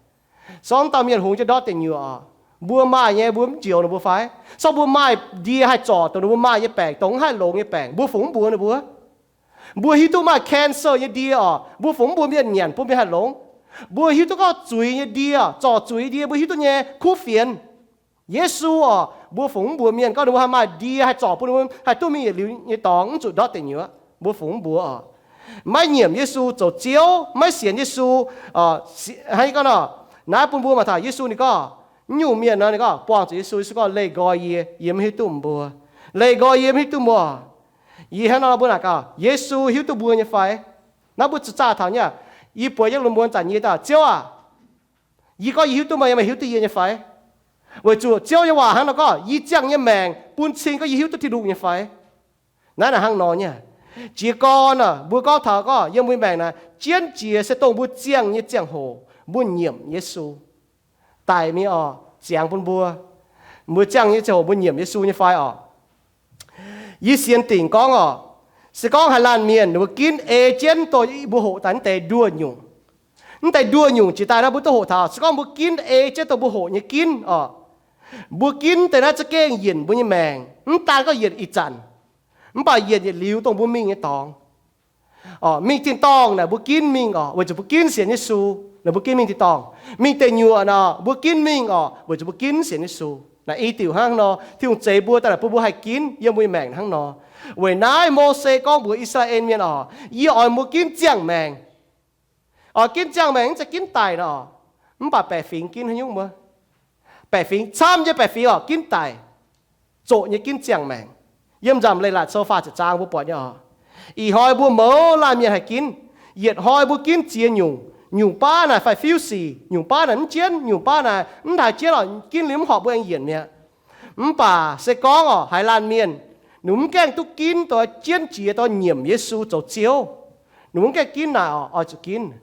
Se gorngv dauh mienh hungx jienv ndortv deic nyuoqc oc, mbuo maaih nyei, mbuo mv njoux ninh mbuo fai? Se gorngv mbuo maaih ndie haih zorc dongh ninh mbuo maaih nyei baengc, dongh mv haih longx nyei baengc, mbuo fungc mv mbuox ninh mbuo? Mbuo hiuv duqv maaih cancer nyei ndie oc, mbuo fungc mv mbuox mienh nyanc bun mienh haih longx? Mbuo hiuv duqv gorngv zuiz nyei ndie, zorc zuiz nyei ndie, mbuo hiuv duqv nyei kuv fienx. Yesu oc, mbuo fungc mv mbuox mienh gorngv ninh mbuo haih maaih ndie haih zorc bun ninh mbuo haih duqv mingh yietc liuz nyei dorngx, mv zuqc ndortv deic nyuoqc? Mbuo fungc mv mbuox oc. Maiv nyiemc Yesu zoux Ziouv, maiv sienx Yesu, hnangv gorngv nor, naaiv bun mbuo maaih taux Yesu ninh gorngv, mv nyungc mienh nor ninh gorngv buangh zuqc Yesu, Yesu gorngv, leih nqoi yie, yie mv hiuv duqv mbuo. Leih nqoi yie mv hiuv duqv mbuo. Yie hnangv nor mbuo naaic gaax, Yesu hiuv duqv mbuo nyei fai? Naaiv mbuo zuqc zaah taux nyei aqv. Yie bueix jienv lungh muonz zanc yie daaih, Ziouv aah! Yie gorngv yie hiuv duqv meih, meih hiuv duqv yie nyei fai? Weic zuqc Ziouv nyei waac hnangv nor gorngv, yie ziangh nyei maengc bun cing gorngv yie hiuv duqv Tin-Hungh nyei fai? Naaiv naaic hnangv nor nyei. Jiez gorn aah, mbuo gorngv taux gorngv yiem mbuo maengc naaic jienv jiex se dongh mbuo ziangh nyei ziangh hoc mbuo nyiemc Yesu daic mingh oc, ziangx bun mbuo. Mbuo ziangh nyei ziangh hoc mbuo nyiemc Yesu nyei fai orqc? Yie sienx dingc gorngv orqc, se gorngv haaix laanh mienh ninh mbuo ginv ei jienv dongh mbuo hoqc daaih naaiv deix nduoh nyungc, naaiv deix nduoh nyungc jiex daaih naaiv mbuo duqv hoqc taux, se gorngv mbuo ginv ei jienv dongh mbuo hoqc nyei ginv orqc, mbuo ginv deix naaiv za'gengh yienc mbuo nyei maengc, mv daan gorngv yienc ih zanc, mv baac yienc yietc liuz dongh mbuo mingh nyei dorngx. Orqc, mingh tin-dorngh naaic mbuo ginv mingh orqc, weic zuqc mbuo ginv sienx Yesu. Naaic mbuo ginv mingh tin-dorngh. Mingh deic nyuoqc naaic mbuo ginv mingh orqc, weic zuqc mbuo ginv sienx Yesu. Naaic i diuc hnangv nor, Tin-Hungh zeix mbuo daaih naaic bun mbuo haih ginv yiem mbuo nyei maengc hnangv nor. Weic naaiv Mose gorngv mbuox I^saa^laa^en Mienh orqc, yie oix mbuo ginv ziangh maengc. Orqc, ginv ziangh maengc mv zeiz ginv daic nor, mv baac baeqc fingx ginv haaix nyungc wuov. Baeqc fingx camv nyei baeqc fingx orqc, ginv daic, zoqc nyei ginv ziangh maengc. Yiem Nzamc Leiz-Latc Sou faah ziepc zaang mbuo buatc nyei orqc. Ih hnoi mbuo mouz laanh mienh haih ginv. Yietc hnoi mbuo ginv ziex nyungc. Nyungc baav naaic faix-fiuv sic, nyungc baav naaic mv jienv, nyungc baav naaic mv haaix jienv orqc, ginv liuz mv horpc mbuo aengx yienc mi'aqv. Mv baac se gorngv orqc, haaix laanh mienh ninh mv gaengh duqv ginv dongh jienv jiex dongh nyiemc Yesu zoux Ziouv, ninh mv gaengh ginv naaic orqc, oix zuqc ginv.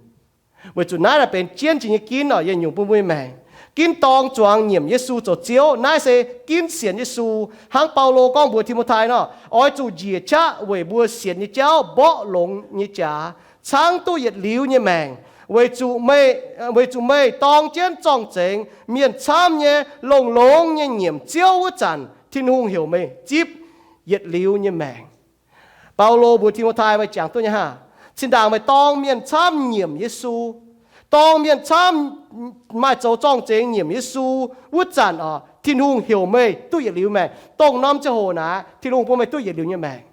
Weic zuqc naaiv naaic benx jienv jiex nyei ginv orqc, yietc nyungc bun mbuo nyei maengc. Ginv dorng zuangx nyiemc Yesu zoux Ziouv. Naaiv se ginv sienx Yesu. Hnangv Baulo gorngv mbuox Ti^mo^tai nor, oix zuqc njiec qaqv weic mbuo sienx nyei jauv mborqv longx nyei jaax, caangv duqv yietc liuz nyei maengc. Weic zuqc meih, weic zuqc meih dorng jienv zorng-zengx mienh camv nyei longx-longx nyei nyiemc Ziouv wuov zanc, Tin-Hungh heuc meih zipv yietc liuz nyei maengc. Baulo mbuox Ti^mo^tai, meih jangx duqv nyei haah? Zinh ndaangc meih dorng mienh camv nyiemc Yesu, dorng mienh camv maaih zoux zorng-zengx nyiemc Yesu wuov zanc orqc, Tin-Hungh heuc meih duqv yietc liuz maengc. Dongh norm ziangh hoc naaic Tin-Hungh bun meih duqv yietc liuz nyei maengc.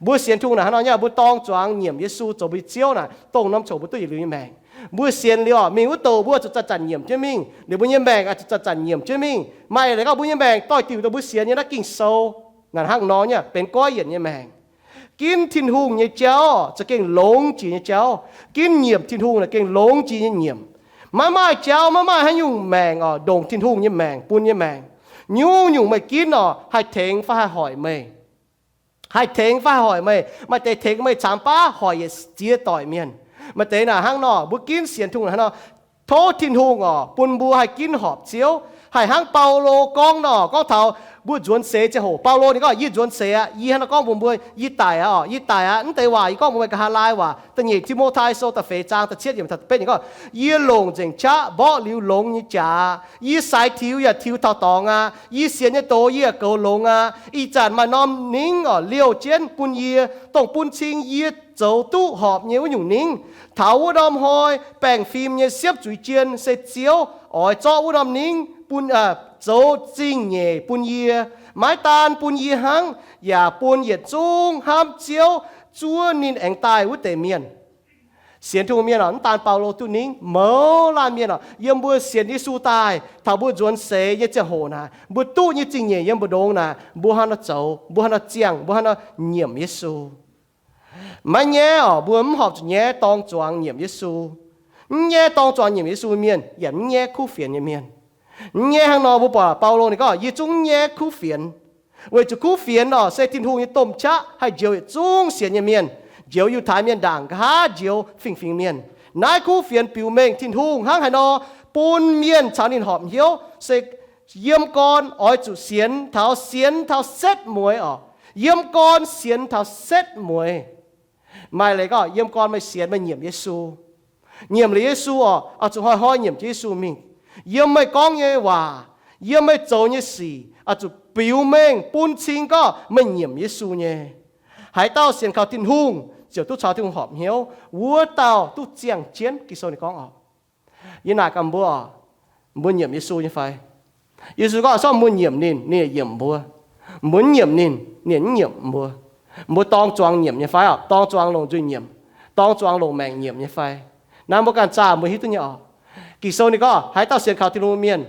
Mbuo sienx Tin-Hungh naaic hnangv nor nyei, mbuo dorng zuangx nyiemc Yesu zoux mbuo Ziouv naaic, dongh norm ziangh hoc mbuo duqv yietc liuz nyei maengc. Mbuo sienx liuz orqc, mingh wuov douc mbuo zuqc zanc-zanc nyiemc jienv mingh, liuz mbuo nyei maengc oix zuqc zanc-zanc nyiemc jienv mingh. Maaih leiz gorngv mbuo nyei maengc doix-diuc dongh mbuo sienx nyei naaiv Ging-Sou naaic hnangv nor nyei, benx goiv yienc nyei maengc. Ginv Tin-Hungh nyei jauv za'gengh longx jiex nyei jauv. Ginv nyiemc Tin-Hungh naaic gengh longx jiex nyei nyiemc. Maiv maaih jauv, maiv maaih haaix nyungc maengc orqc, ndongc Tin-Hungh nyei maengc bun nyei maengc. Nyungc-nyungc meih ginv orqc, haih tengx fai haih hoic meih. Haih tengx fai haih hoic meih. Maaih deix tengx meih caamx baav, hoic yietc ziex doic mienh. Maaih deix naaic hnangv nor, mbuo ginv sienx Tin-Hungh hnangv nor, tov Tin-Hungh orqc, bun mbuo haih ginv horpc Ziouv, haih hnangv Baulo gorngv nor, gorngv taux mbuo nzuonx seix ziangh hoc. Baulo ninh gorngv, yie nzuonx seix aqv. Yie hnangv nor gorngv mbuox mbuo, yie daic aqv orqc, yie daic aqv. Mv deix waac yie gorngv mbuox meih nqa'haav laai waac. Da'nyeic Ti^mo^tai Sou da'feix zaang da'cietv yiemc taux da'betv ninh gorngv, yie longc nzengc qaqv mborqv liuz longx nyei jaax. Yie saaix tiux yaac tiux taux dorngx aqv. Yie sienx nyei doz yie yaac goux longx aqv. Ih zanc maaih norm ningv orqc liouh jienv bun yie, dongh bun cing yie zoux duqv horpc nyei wuov nyungc ningv. Taux wuov norm hnoi baengh fim nyei siepv zuiz jien se Ziouv oix zorqv wuov norm ningv bun, zoux zingh nyeic bun yie. Maiv daan bun yie hnangv, yaac bun yietc zungv hnamv Ziouv, zuov ninh aengx daaih wuov deix mienh. Sienx Tin-Hungh mienh orqc, mv daan Baulo duqv ningv, mouz laanh mienh orqc, yiem mbuo sienx Yesu daaih taux mbuo nzuonx seix nyei ziangh hoc naaic, mbuo duqv nyei zingh nyeic yiem mbu'ndongx naaic, mbuo hnangv nor zoux, mbuo hnangv nor ziangh, mbuo hnangv nor nyiemc Yesu. Maiv nyaiv orqc, mbuo mv horpc zuqc nyaiv dorng zuangx nyiemc Yesu. Mv nyaiv dorng zuangx nyiemc Yesu mienh yaac mv nyaiv kuv fienx nyei mienh. Mv nyaiv hnangv nor, mbuo buatc Baulo ninh gorngv, yie zungv mv nyaiv kuv fienx. Weic zuqc kuv fienx orqc se Tin-Hungh nyei domh qaqv haih njoux yietc zungv sienx nyei mienh, njoux Yiutai mienh ndaangc, nqa'haav njoux fingx-fingx mienh. Naaiv kuv fienx biux mengh Tin-Hungh hnangv haaix nor bun mienh caux ninh horpc hnyouv, se yiem gorn oix zuqc sienx taux, sienx taux setv mueiz orqc. Yiem gorn sienx taux setv mueiz. Maaih leiz gorngv yiem gorn meih sienx, meih nyiemc Yesu. Nyiemc liuz Yesu orqc, oix zuqc hnoi-hnoi nyiemc jienv Yesu mingh. Yiem meih gorngv nyei waac, yiem meih zoux nyei sic, oix zuqc biux mengh bun cing gorngv meih nyiemc Yesu nyei. Haaix dauh sienx kaux Tin-Hungh ziouc duqv caux Tin-Hungh horpc hnyouv, wuov dauh duqv ziangh jienv, Ging-Sou ninh gorngv orqc. Yie naaic gaax mbuo orqc, mbuo nyiemc Yesu nyei fai? Yesu gorngv se mbuo nyiemc ninh, ninh yaac nyiemc mbuo. Mbuo mv nyiemc ninh, ninh yaac mv nyiemc mbuo. Mbuo dorng zuangx nyiemc nyei fai orqc? Dorng zuangx longc nzuih nyiemc, dorng zuangx longc maengc nyiemc nyei fai? Naaiv mbuo ganh zaah mbuo hiuv duqv nyei orqc. Ging-Sou ninh gorngv haaix dauh sienx kaux Tin-Hungh mienh,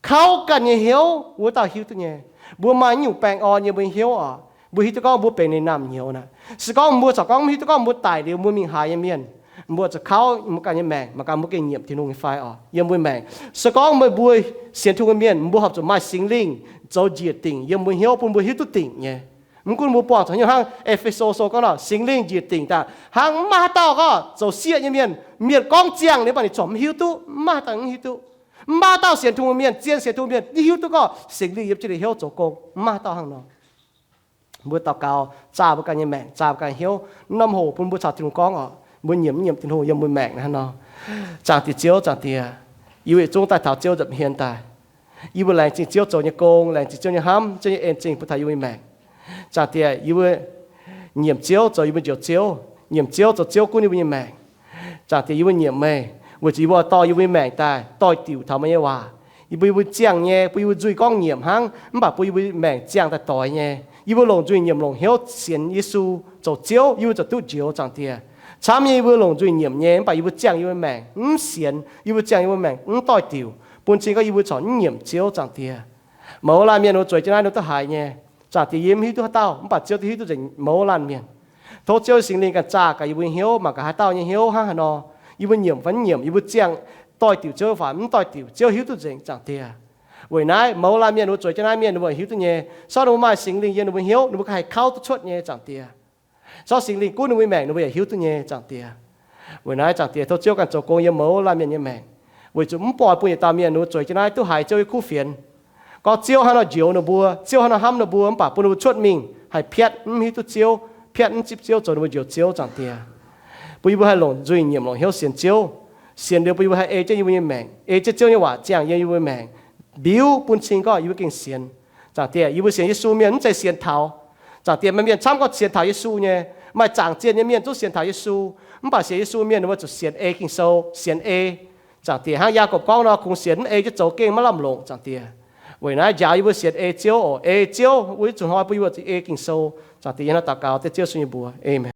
kauv ganh nyei hnyouv, wuov dauh hiuv duqv nyei. Mbuo maaih nyungc baengh orn yiem mbuo nyei hnyouv orqc, mbuo hiuv duqv gorngv mbuo benx ninh naamh nyouz naaic. Se gorngv mbuo corc gorngv mv hiuv duqv gorngv mbuo daic liuz mbuo mingh haaix nyei mienh, mbuo zuqc kauv mbuo ganh nyei maengc, mangc gaax mbuo gengh nyiemc Tin-Hungh nyei fai orqc yiem mbuo maengc. Se gorngv meih mbuo sienx Tin-Hungh mienh, mbuo horpc zuqc maaih Singx Lingh zoux njiec dingc yiem mbuo hnyouv bun mbuo hiuv duqv dingc nyei. Mv gunv mbuo buangh zuqc haaix nyungc hnangv, E^fe^so Sou gorngv nor, Singx Lingh njiec dingc daaih hnangv mv maaih haaix dauh gorngv zoux sieqv nyei mienh, mienh gorngv ziangh liuz mv baac ninh corc mv hiuv duqv, mv maaih haaix dauh mv hiuv duqv. Mv maaih dauh sienx Tin-Hungh mienh, zien sienx Tin-Hungh mienh, yie hiuv duqv gorngv Singx Lingh yiem jienv ninh hnyouv zoux gong. Mv maaih dauh hnangv nor. Mbuo daux gaux, zaah mbuo ganh nyei maengc, zaah mbuo ganh nyei hnyouv, norm hoc bun mbuo caux Tin-Hungh gorngv oc. Mbuo nyiemc mv nyiemc Tin-Hungh yiem mbuo maengc hnangv nor. Zaangc Diex Ziouv, Zaangc Diex, yie weic zungv daaih taux Ziouv nza'hmien daaih. Yie mbuo laengz zingh Ziouv zoux nyei gong, laengz zingh Ziouv nyei hnamv, Ziouv nyei en-zingh bun taux yie mbuo nyei maengc. Zaangc Diex, yie mbuo nyiemc Ziouv zoux yie mbuo njoux Ziouv, nyiemc Ziouv zoux Ziouv gunv yie mbuo nyei maengc. Zaangc Diex, yie mbuo nyiemc meih weic zuqc yie mbuo dorh yie mbuo nyei maengc daaih doix-diuc taux meih nyei waac. Yie mbuo, yie mbuo ziangh nyei, bun yie mbuo nzuih gorngv nyiemc hnangv, mv baac bun yie mbuo maengc ziangh daaih doix nyei. Yie mbuo longc nzuih nyiemc longc hnyouv sienx Yesu zoux Ziouv, yie mbuo ziouc duqv njoux, Zaangc Diex. Camv nyei yie mbuo longc nzuih nyiemc nyei, mv baac yie mbuo ziangh yie mbuo maengc mv sienx, yie mbuo ziangh yie mbuo maengc mv doix-diuc, bun cing gorngv yie mbuo corc mv nyiemc Ziouv, Zaangc Diex. Mouz laanh mienh wuov zueiz jienv naaiv nor duqv haiz nyei. Zaangc Diex, yie mv hiuv duqv haaix dauh, mv baac Ziouv duqv hiuv duqv nzengc mouz laanh mienh. Tov Ziouv Singx Lingh ganh zaah gaax yie mbuo hnyouv, mangc gaax haaix dauh nyei hnyouv hnangv haaix nor. Yie mbuo nyiemc fai mv nyiemc, yie mbuo ziangh doix-diuc Ziouv fai mv doix-diuc, Ziouv hiuv duqv nzengc, Zaangc Diex. Weic naaiv mouz laanh mienh wuov zueiz jienv naaiv mienh ninh mbuo hiuv duqv nyei, sortv ninh mbuo maaih Singx Lingh yiem ninh mbuo hnyouv, ninh mbuo ganh haih kauv duqv cuotv nyei, Zaangc Diex. Sortv Singx Lingh gunv ninh mbuo nyei maengc, ninh mbuo yaac hiuv duqv nyei, Zaangc Diex. Weic naaiv, Zaangc Diex, tov Ziouv ganh zoux gong yiem mouz laanh mienh nyei maengc, weic zuqc mv buatc bun yietc dauh mienh ninh mbuo zueiz jienv naaiv duqv haiz Ziouv nyei kuv fienx, gorngv Ziouv hnangv nor njoux ninh mbuo, Ziouv hnangv nor hnamv ninh mbuo, mv baac bun ninh mbuo cuotv mingh haih piatv mv hiuv duqv Ziouv, piatv mv zipv Ziouv zoux ninh mbuo njoux Ziouv, Zaangc Diex. Bun yie mbuo haih longc nzuih nyiemc longc hnyouv sienx Ziouv. Sienx liuz bun yie mbuo haih ei jienv yie mbuo nyei maengc, ei jienv Ziouv nyei waac ziangh yiem yie mbuo nyei maengc, mbiuv bun cing gorngv yie mbuo gengh sienx. Zaangc Diex, yie mbuo sienx Yesu mienh mv zeiz sienx taux. Zaangc Diex, maaih mienh camv gorngv sienx taux Yesu nyei, maaih zaangc zienh nyei mienh zungv sienx taux Yesu, mv baac sienx Yesu mienh ninh mbuo zuqc sienx ei Ging-Sou, sienx ei. Zaangc Diex, hnangv Yaagorpc gorngv nor, kungx sienx mv ei jienv zoux gengh maiv lamh longc, Zaangc Diex. Weic naaiv njaaux yie mbuo sienx ei Ziouv oc, ei Ziouv wuov zuqc hnoi bun yie mbuo zuqc ei Ging-Sou. Zaangc Diex, yie hnangv daux gaux dengv Ziouv Yesu nyei mbuox. Aamen.